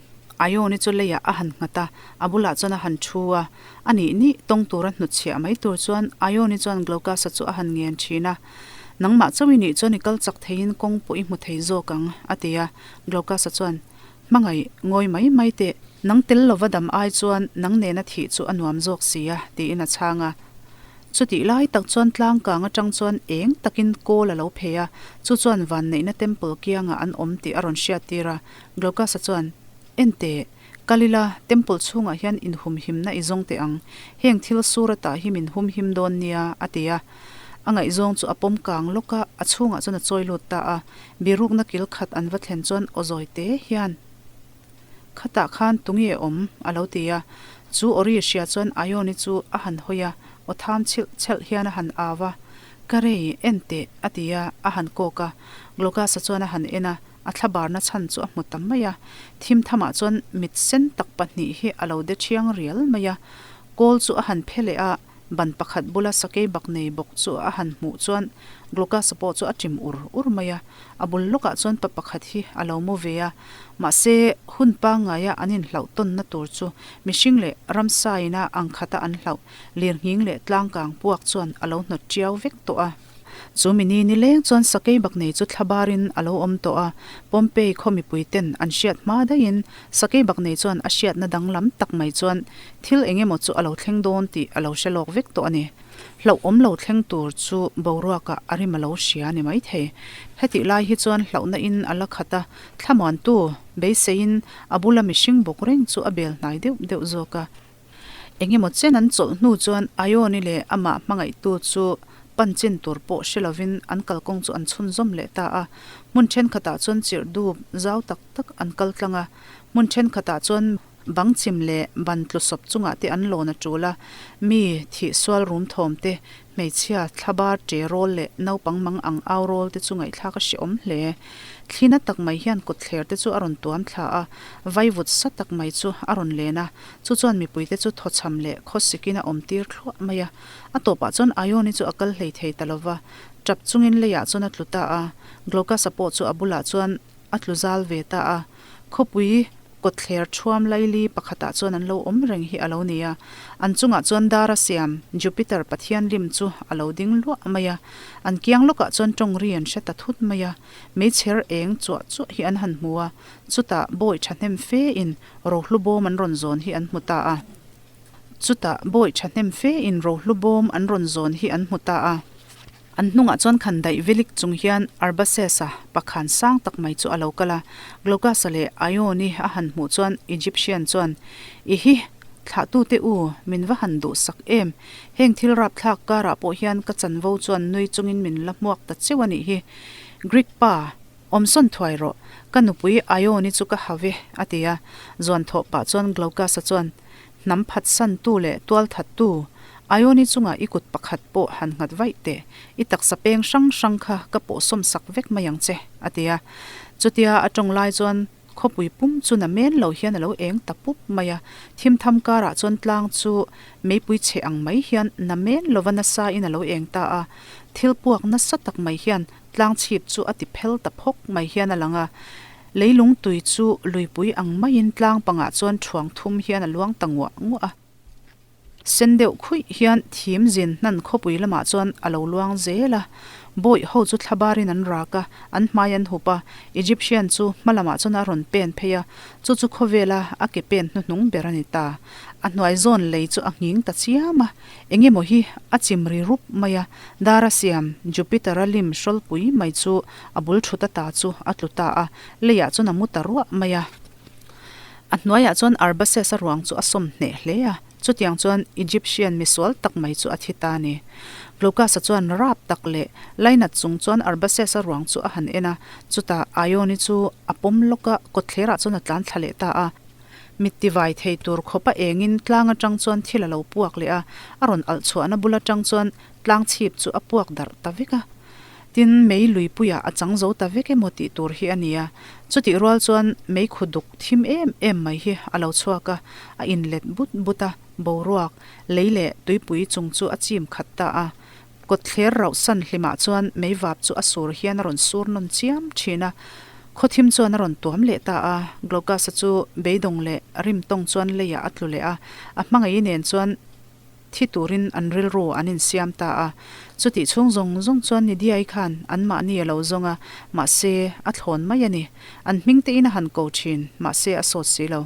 A: Ione chu leiah a han nghat a, a bulah chuan a han thu a. A nih nih tawng tura hnutchhiah mai tur chuan Ione chuan Glaucus-a chu a han ngen thin a. Nangmah chauh i nih chuan i kal chak theiin kawng pawh i hmu thei zawk ang, a ti a. Glaucus-a chuan, Hmangaih, ngawi mai mai teh. Nang tel lova dam ai chuan nang nena thih chu a nuam zawk si a, tiin a chhang a. Chutih lai tak chuan tlangkang atang chuan eng takin kawl a lo phei a, chu chuan vanneihna temple kiangah an awm tih a rawn hriattir a. Glaucus-a chuan, En teh, kal ila, temple chhungah hian inhumhimna i zawng teh ang, heng thil sur ata hi min humhim dawn nia, a ti a. A ngaihzawng chu a pawm kang lawk a, a chhungah chuan a chawi lut ta a. Birukna kil khat an va thlen chuan aw zawi te hian, Khatah khan tunge awm? a lo ti a. Chu awri hria chuan Ione chu a han hawi a, aw tham chhilh chhelh hian a han au a. Ka rei, en teh, a ti a, a han kawk a. Glaucus-a chuan a han en a, a thlabarna chhan chu a hmu ta mai a. Thim thamah chuan mit sen tak pahnih hi a lo de thiang rial mai a. Kawl chu a han phe leh a. Ban pakhat bula sakei bak nei bawk chu a han hmuh chuan Glaucus-a pawh chu a ṭim ur ur mai a, a bul lawkah chuan pa pakhat hi a lo mu ve a. Mahse, hun pangngaia an inhlauh tawnna tur chu mihring leh ramsaina ang khata an hlauh lirnghing leh tlangkang puak chuan a lo hnawt ṭiau vek tawh a. Chu mi ni nileng chuan sakei bak nei chu thlabarin a lo awm tawh a, Pompeii khaw mipui ten an hriat hma daihin sakei bak nei chuan a hriatna danglam tak mai chuan thil eng emaw chu a lo thleng dawn tih a lo hre lawk vek tawh a ni. Hlauhawm lo thleng tur chu boruakah a rim a lo hria a ni maithei. Hetih lai hi chuan hlauhna in a la khat a, thlamuantu beiseiin a bula mihring bawk reng chu a bel hnai deuh deuh zawk a. Engemaw chen an chawlh hnu chuan Ione leh amah hmangaihtu chu pan chin tur pawh hre lovin an kalkawng chu an chhunzawm leh ta a. Hmun thenkhatah chuan chirh dup zau tak tak an kal tlang a, hmun thenkhatah chuan bang chim leh ban tlu sawp chungah te an lawn a tul a, mi thih sual rum thawm te, hmeichhia thlabar ṭe rawl leh naupang mang ang au rawl te chu ngaihthlak a hrehawm hle. Thlina tak mai hian kawtthler te chu a rawn tuam thla a, vaivut sa tak mai chu a rawn len a, Chu chuan mipuite chu thawchham leh khawsikin a awm tir thluah mai a. A tawpah chuan Ione chu a kal hlei thei ta lo va, tap chungin leiah chuan a tlu ta a. Glaucus-a pawh chu a bulah chuan a tlu zal ve ta a. Khawpui kawtthler thuam laili pakhatah chuan an lo awm reng hi a lo ni a. An chungah chuan dara siam Jupiter pathian lim chu a lo ding luah mai a. An kiang lawkah chuan tawngri an hre ta thut mai a. Meichher eng chuah chuah hi an han hmu a. Chutah bawi thahnem fe in Rohlu bawm an rawn zawn hi an hmu ta a. Chutah bawi thahnem fe in rohlu bawm an rawn zawn hi an hmu ta a. An hnungah chuan khan daih velik chung hian Arbaces-a pakhan sang tak mai chu a lo kal a. Glaucus-a leh Ione a han hmuh chuan Egyptian chuan, I hi, thlahtute u, min va han duhsak em? Heng thil rapthlak karah pawh hian ka chanvo chuan nui chungin min la hmuak ta cheu a nih hi. Greek pa, awmsawn thuai rawh, ka nupui Ione chu ka ha ve, a ti a. Zuan thawh pah chuan Glaucus-a chuan, Hnam phatsantu leh tualthattu, Ione chungah i kut pakhat pawh han nghat vaih teh, i taksa peng hrang hrang kha ka pawhsawm sak vek mai ang che, a ti a. Chutia a tawng lai chuan khawpui pum chu na men lo hian a lo eng ta pup mai a, thim tham karah chuan tlang chu meipui chhe ang mai hian na men lova nasa in a lo eng ta a, thil puak nasa tak mai hian tlang chhip chu a ti phel ta phawk mai hian a lang a. Leilung tui chu luipui ang maiin tlang pangah chuan thuang thum hian a luang ta nguah nguah a. Sen deuh khuih hian thim zin hnan khawpui lamah chuan a lo luang zel a. Bawih ho chu thlabarin an rak a, an hmai an hup a. Egyptian chu hma lamah chuan a rawn pen phei a, chu chu khawvela a ke pen hnuhnung ber a ni ta. A hnuai zawn lei chu a nghing ta chiam a, eng emaw hi a chim ri rup mai a, dara siam Jupiter-a lim hrawlpui mai chu A bul thut ata chu a tlu ta a, leiah chuan a mu ta ruah mai a. A hnuaiah chuan Arbaces-a ruang chu a sawm hneh hle a, chutiang chuan Egyptian misual tak mai chu a thi ta a ni. Glaucus-a chuan rap tak leh lainat chung chuan Arbaces-a ruang chu a han en a, chutah Ione chu a pawm lawk a, kawtthlerah chuan a tlan thla leh ta a. Mit tivai thei tur khawpa engin tlang atang chuan thil a lo puak leh a, a rawn alh chhuahna bul atang chuan tlang chhip chu a puak darh ta vek a. Tin, mei luipuiah a chang zo ta vek emaw tih tur hi a ni a. Chutih rual chuan mei khu duk thim em em mai hi a lo chhuak a, a inlet but but a, boruak, lei leh tuipui chung chu a chim khat ta a. Kawtthler rauhsan hlimah chuan mei vap chu a sur hian a rawn sur nawn chiam thin a. Khawthim chuan a rawn tuam leh ta a, Glaucus-a chu beidawng leh rimtawng chuan leiah a tlu leh a, a hmangaih nen chuan Thi turin an rilru an insiam ta a. Chutih chhung zawng zawng chuan Nidiai khan anmahni a lo zawng a, mahse, a thlawn mai a ni. An hming tein a han ko thin, mahse a sawt si lo.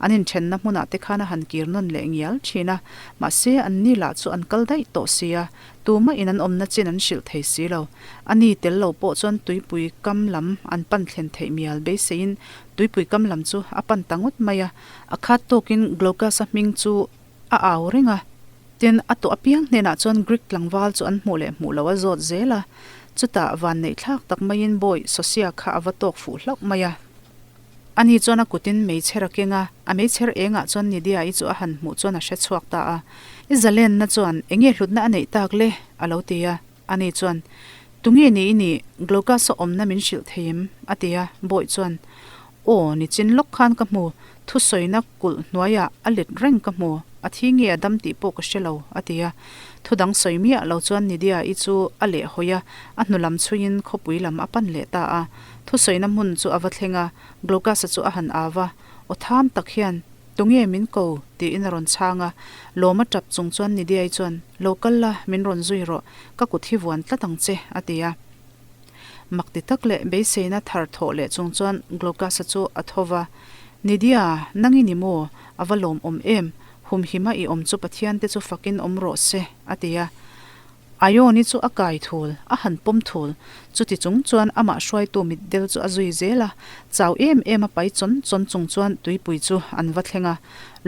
A: An inthenna hmunah te khan a han kir nawn leh ngial thin a, mahse anni lah chu an kal daih tawh si a, tumahin an awmna chin an hrilh thei si lo. A ni tel lo pawh chuan tuipui kam lam an pan thlen theih mial beiseiin tuipui kam lam chu a pan ta ngawt mai a. A khat tawkin Glaucus-a hming chu A au reng a. Tin, a tawh apiang hnenah chuan Greek tlangval chu an hmuh leh hmuh loh a zawt zel a. Chutah vanneih thlak tak maiin bawi Sosia kha a va tawk fuh hlauh mai a. Ani chuan a kutin meichher a keng a, a meichher engah chuan Nidia-i chu a han hmuh chuan a hre chhuak ta a. I zalenna chuan enge hlutna a neih tak le? a lo ti a. Ani chuan, Tunge ni i nih? Glaucus-a awmna min hrilh thei em? a ti a. Bawi chuan, Aw, nichin lawk khan ka hmu, thusawina kulh hnuaiah a let reng ka hmu, a thi nge a dam tih pawh ka hre lo, a ti a. Thu dang sawi miah lo chuan Nidia-i chu a leh hawi a, a hnu lam chhuiin khawpui lam a pan leh ta a. Thusawina hmun chu a va thleng a, Glaucus-a chu a han au a, aw tham tak hian, Tunge min ko? tiin a rawn chhang a. Lawm a tap chung chuan Nidia-i chuan, Lo kal la, min rawn zui rawh, ka kut hi vuan tlat ang che, a ti a. Mak ti tak leh beiseina thar thawh leh chung chuan Glaucus-a chu a tho va, Nidia, nang i ni maw? A va lawmawm em? Humhima i awm chu Pathian te chu fakin awm rawh se, a ti a. Ione chu a kai thul, a han pawm thul. Chuti chung chuan amah hruaitu mitdel chu a zui zel a, chau em em a pai chawn chawn chung chuan tuipui chu an va thleng a.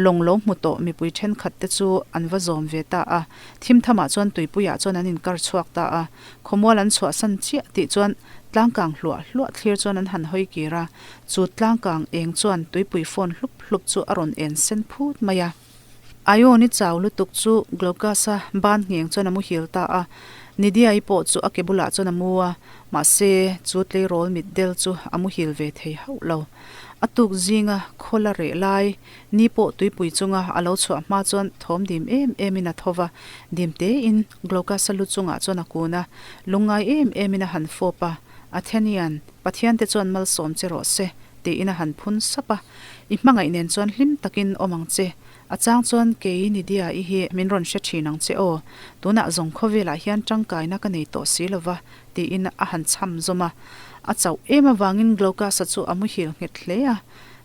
A: Lawng lo hmu tawh mipui thenkhat te chu an va zawm ve ta a. Thim thamah chuan tuipuiah chuan an inkar chhuak ta a. Khawmual an chhuahsan chiah tih chuan tlangkang hluah hluah thlir chuan an han hawi kir a, chu tlangkang eng chuan tuipui phone hlup hlup chu a rawn en sen phut mai a. Ione chau lutuk chu Glaucus-a ban ngheng chuan a muhil ta a, Nydia-i pawh chu a ke bulah chuan a mu a, mahse chu tleirawl mitdel chu a muhil ve thei hauh lo. A tuk zinga khawl a reh lai Ni pawh tuipui chunga a lo chhuah hma chuan thawm dim em emin a tho va, dim tein Glaucus-a lu chungah chuan a kun a, lungngai em emin a han fawp a, Athenian, Pathian te chuan malsawm che rawh se, tiin a han phun sap a. I hmangaih nen chuan hlim takin awm ang che. A chang chuan kei Nydia i hi min rawn hre thin ang che aw, tunah zawng khawvelah hian tangkaina ka nei tawh si lova, tiin a han chham zawm a. A chauh em avangin Glaucus-a chu a muhil nghet hle a.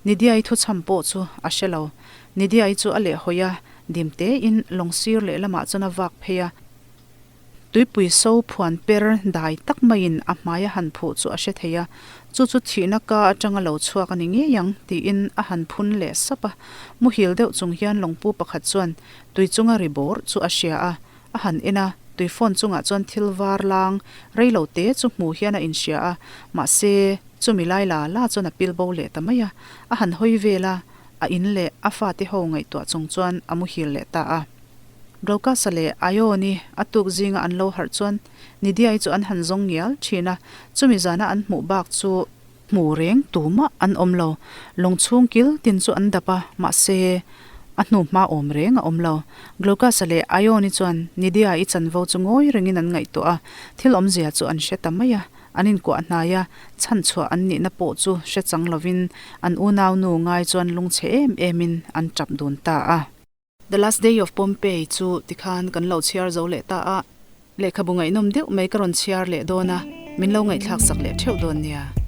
A: Nidiai thuchham pawh chu a hre lo. Nidiai chu a lehhawi a, Dim tein lawng sir lehlamah chuan a vak phei a. Tuipui so phuan per dai tak maiin a hmai a han phuh chu a hre thei a, chu chu thihna ka atanga lo chhuak a ni ngei ang tiin a han phun leh sap a. Muhil deuh chung hian lawngpu pakhat chuan tui chunga ri bawr chu a hria a, a han en a, tui phone chungah chuan thil var lang rei lo te chu hmu hian a inhria a, mahse chumi lai la la chuan a pil bo leh ta mai a, a han hawi vel a, a in leh a fate ho ngaihtuah chung chuan a muhil leh ta a. Glaucus-a leh Ione a tuk zinga an lo harh chuan Nydia-i chu an han zawng ngial thin a, chumi zana an hmuh bak chu hmu reng tumah an awm lo. Lawng chhung kil tin chu an dap a, mahse a hnu hma awm reng a awm lo. Glaucus-a leh Ione chuan Nydia-i chanvo chu ngawi rengin an ngaihtuah a, thil awmzia chu an hre ta mai a, an inkuah hnai a, chhanchhuah an nihna pawh chu hre chang lovin an unaunu ngai chuan lungchhe em emin an tap dun ta a. The Last Day of Pompeii chu tikhan kan lo chhiar zo leh ta a, lehkhabu ngaihnawm deuh mai ka rawn chhiar leh dawn a, min lo ngaihthlak sak leh theuh dawn nia.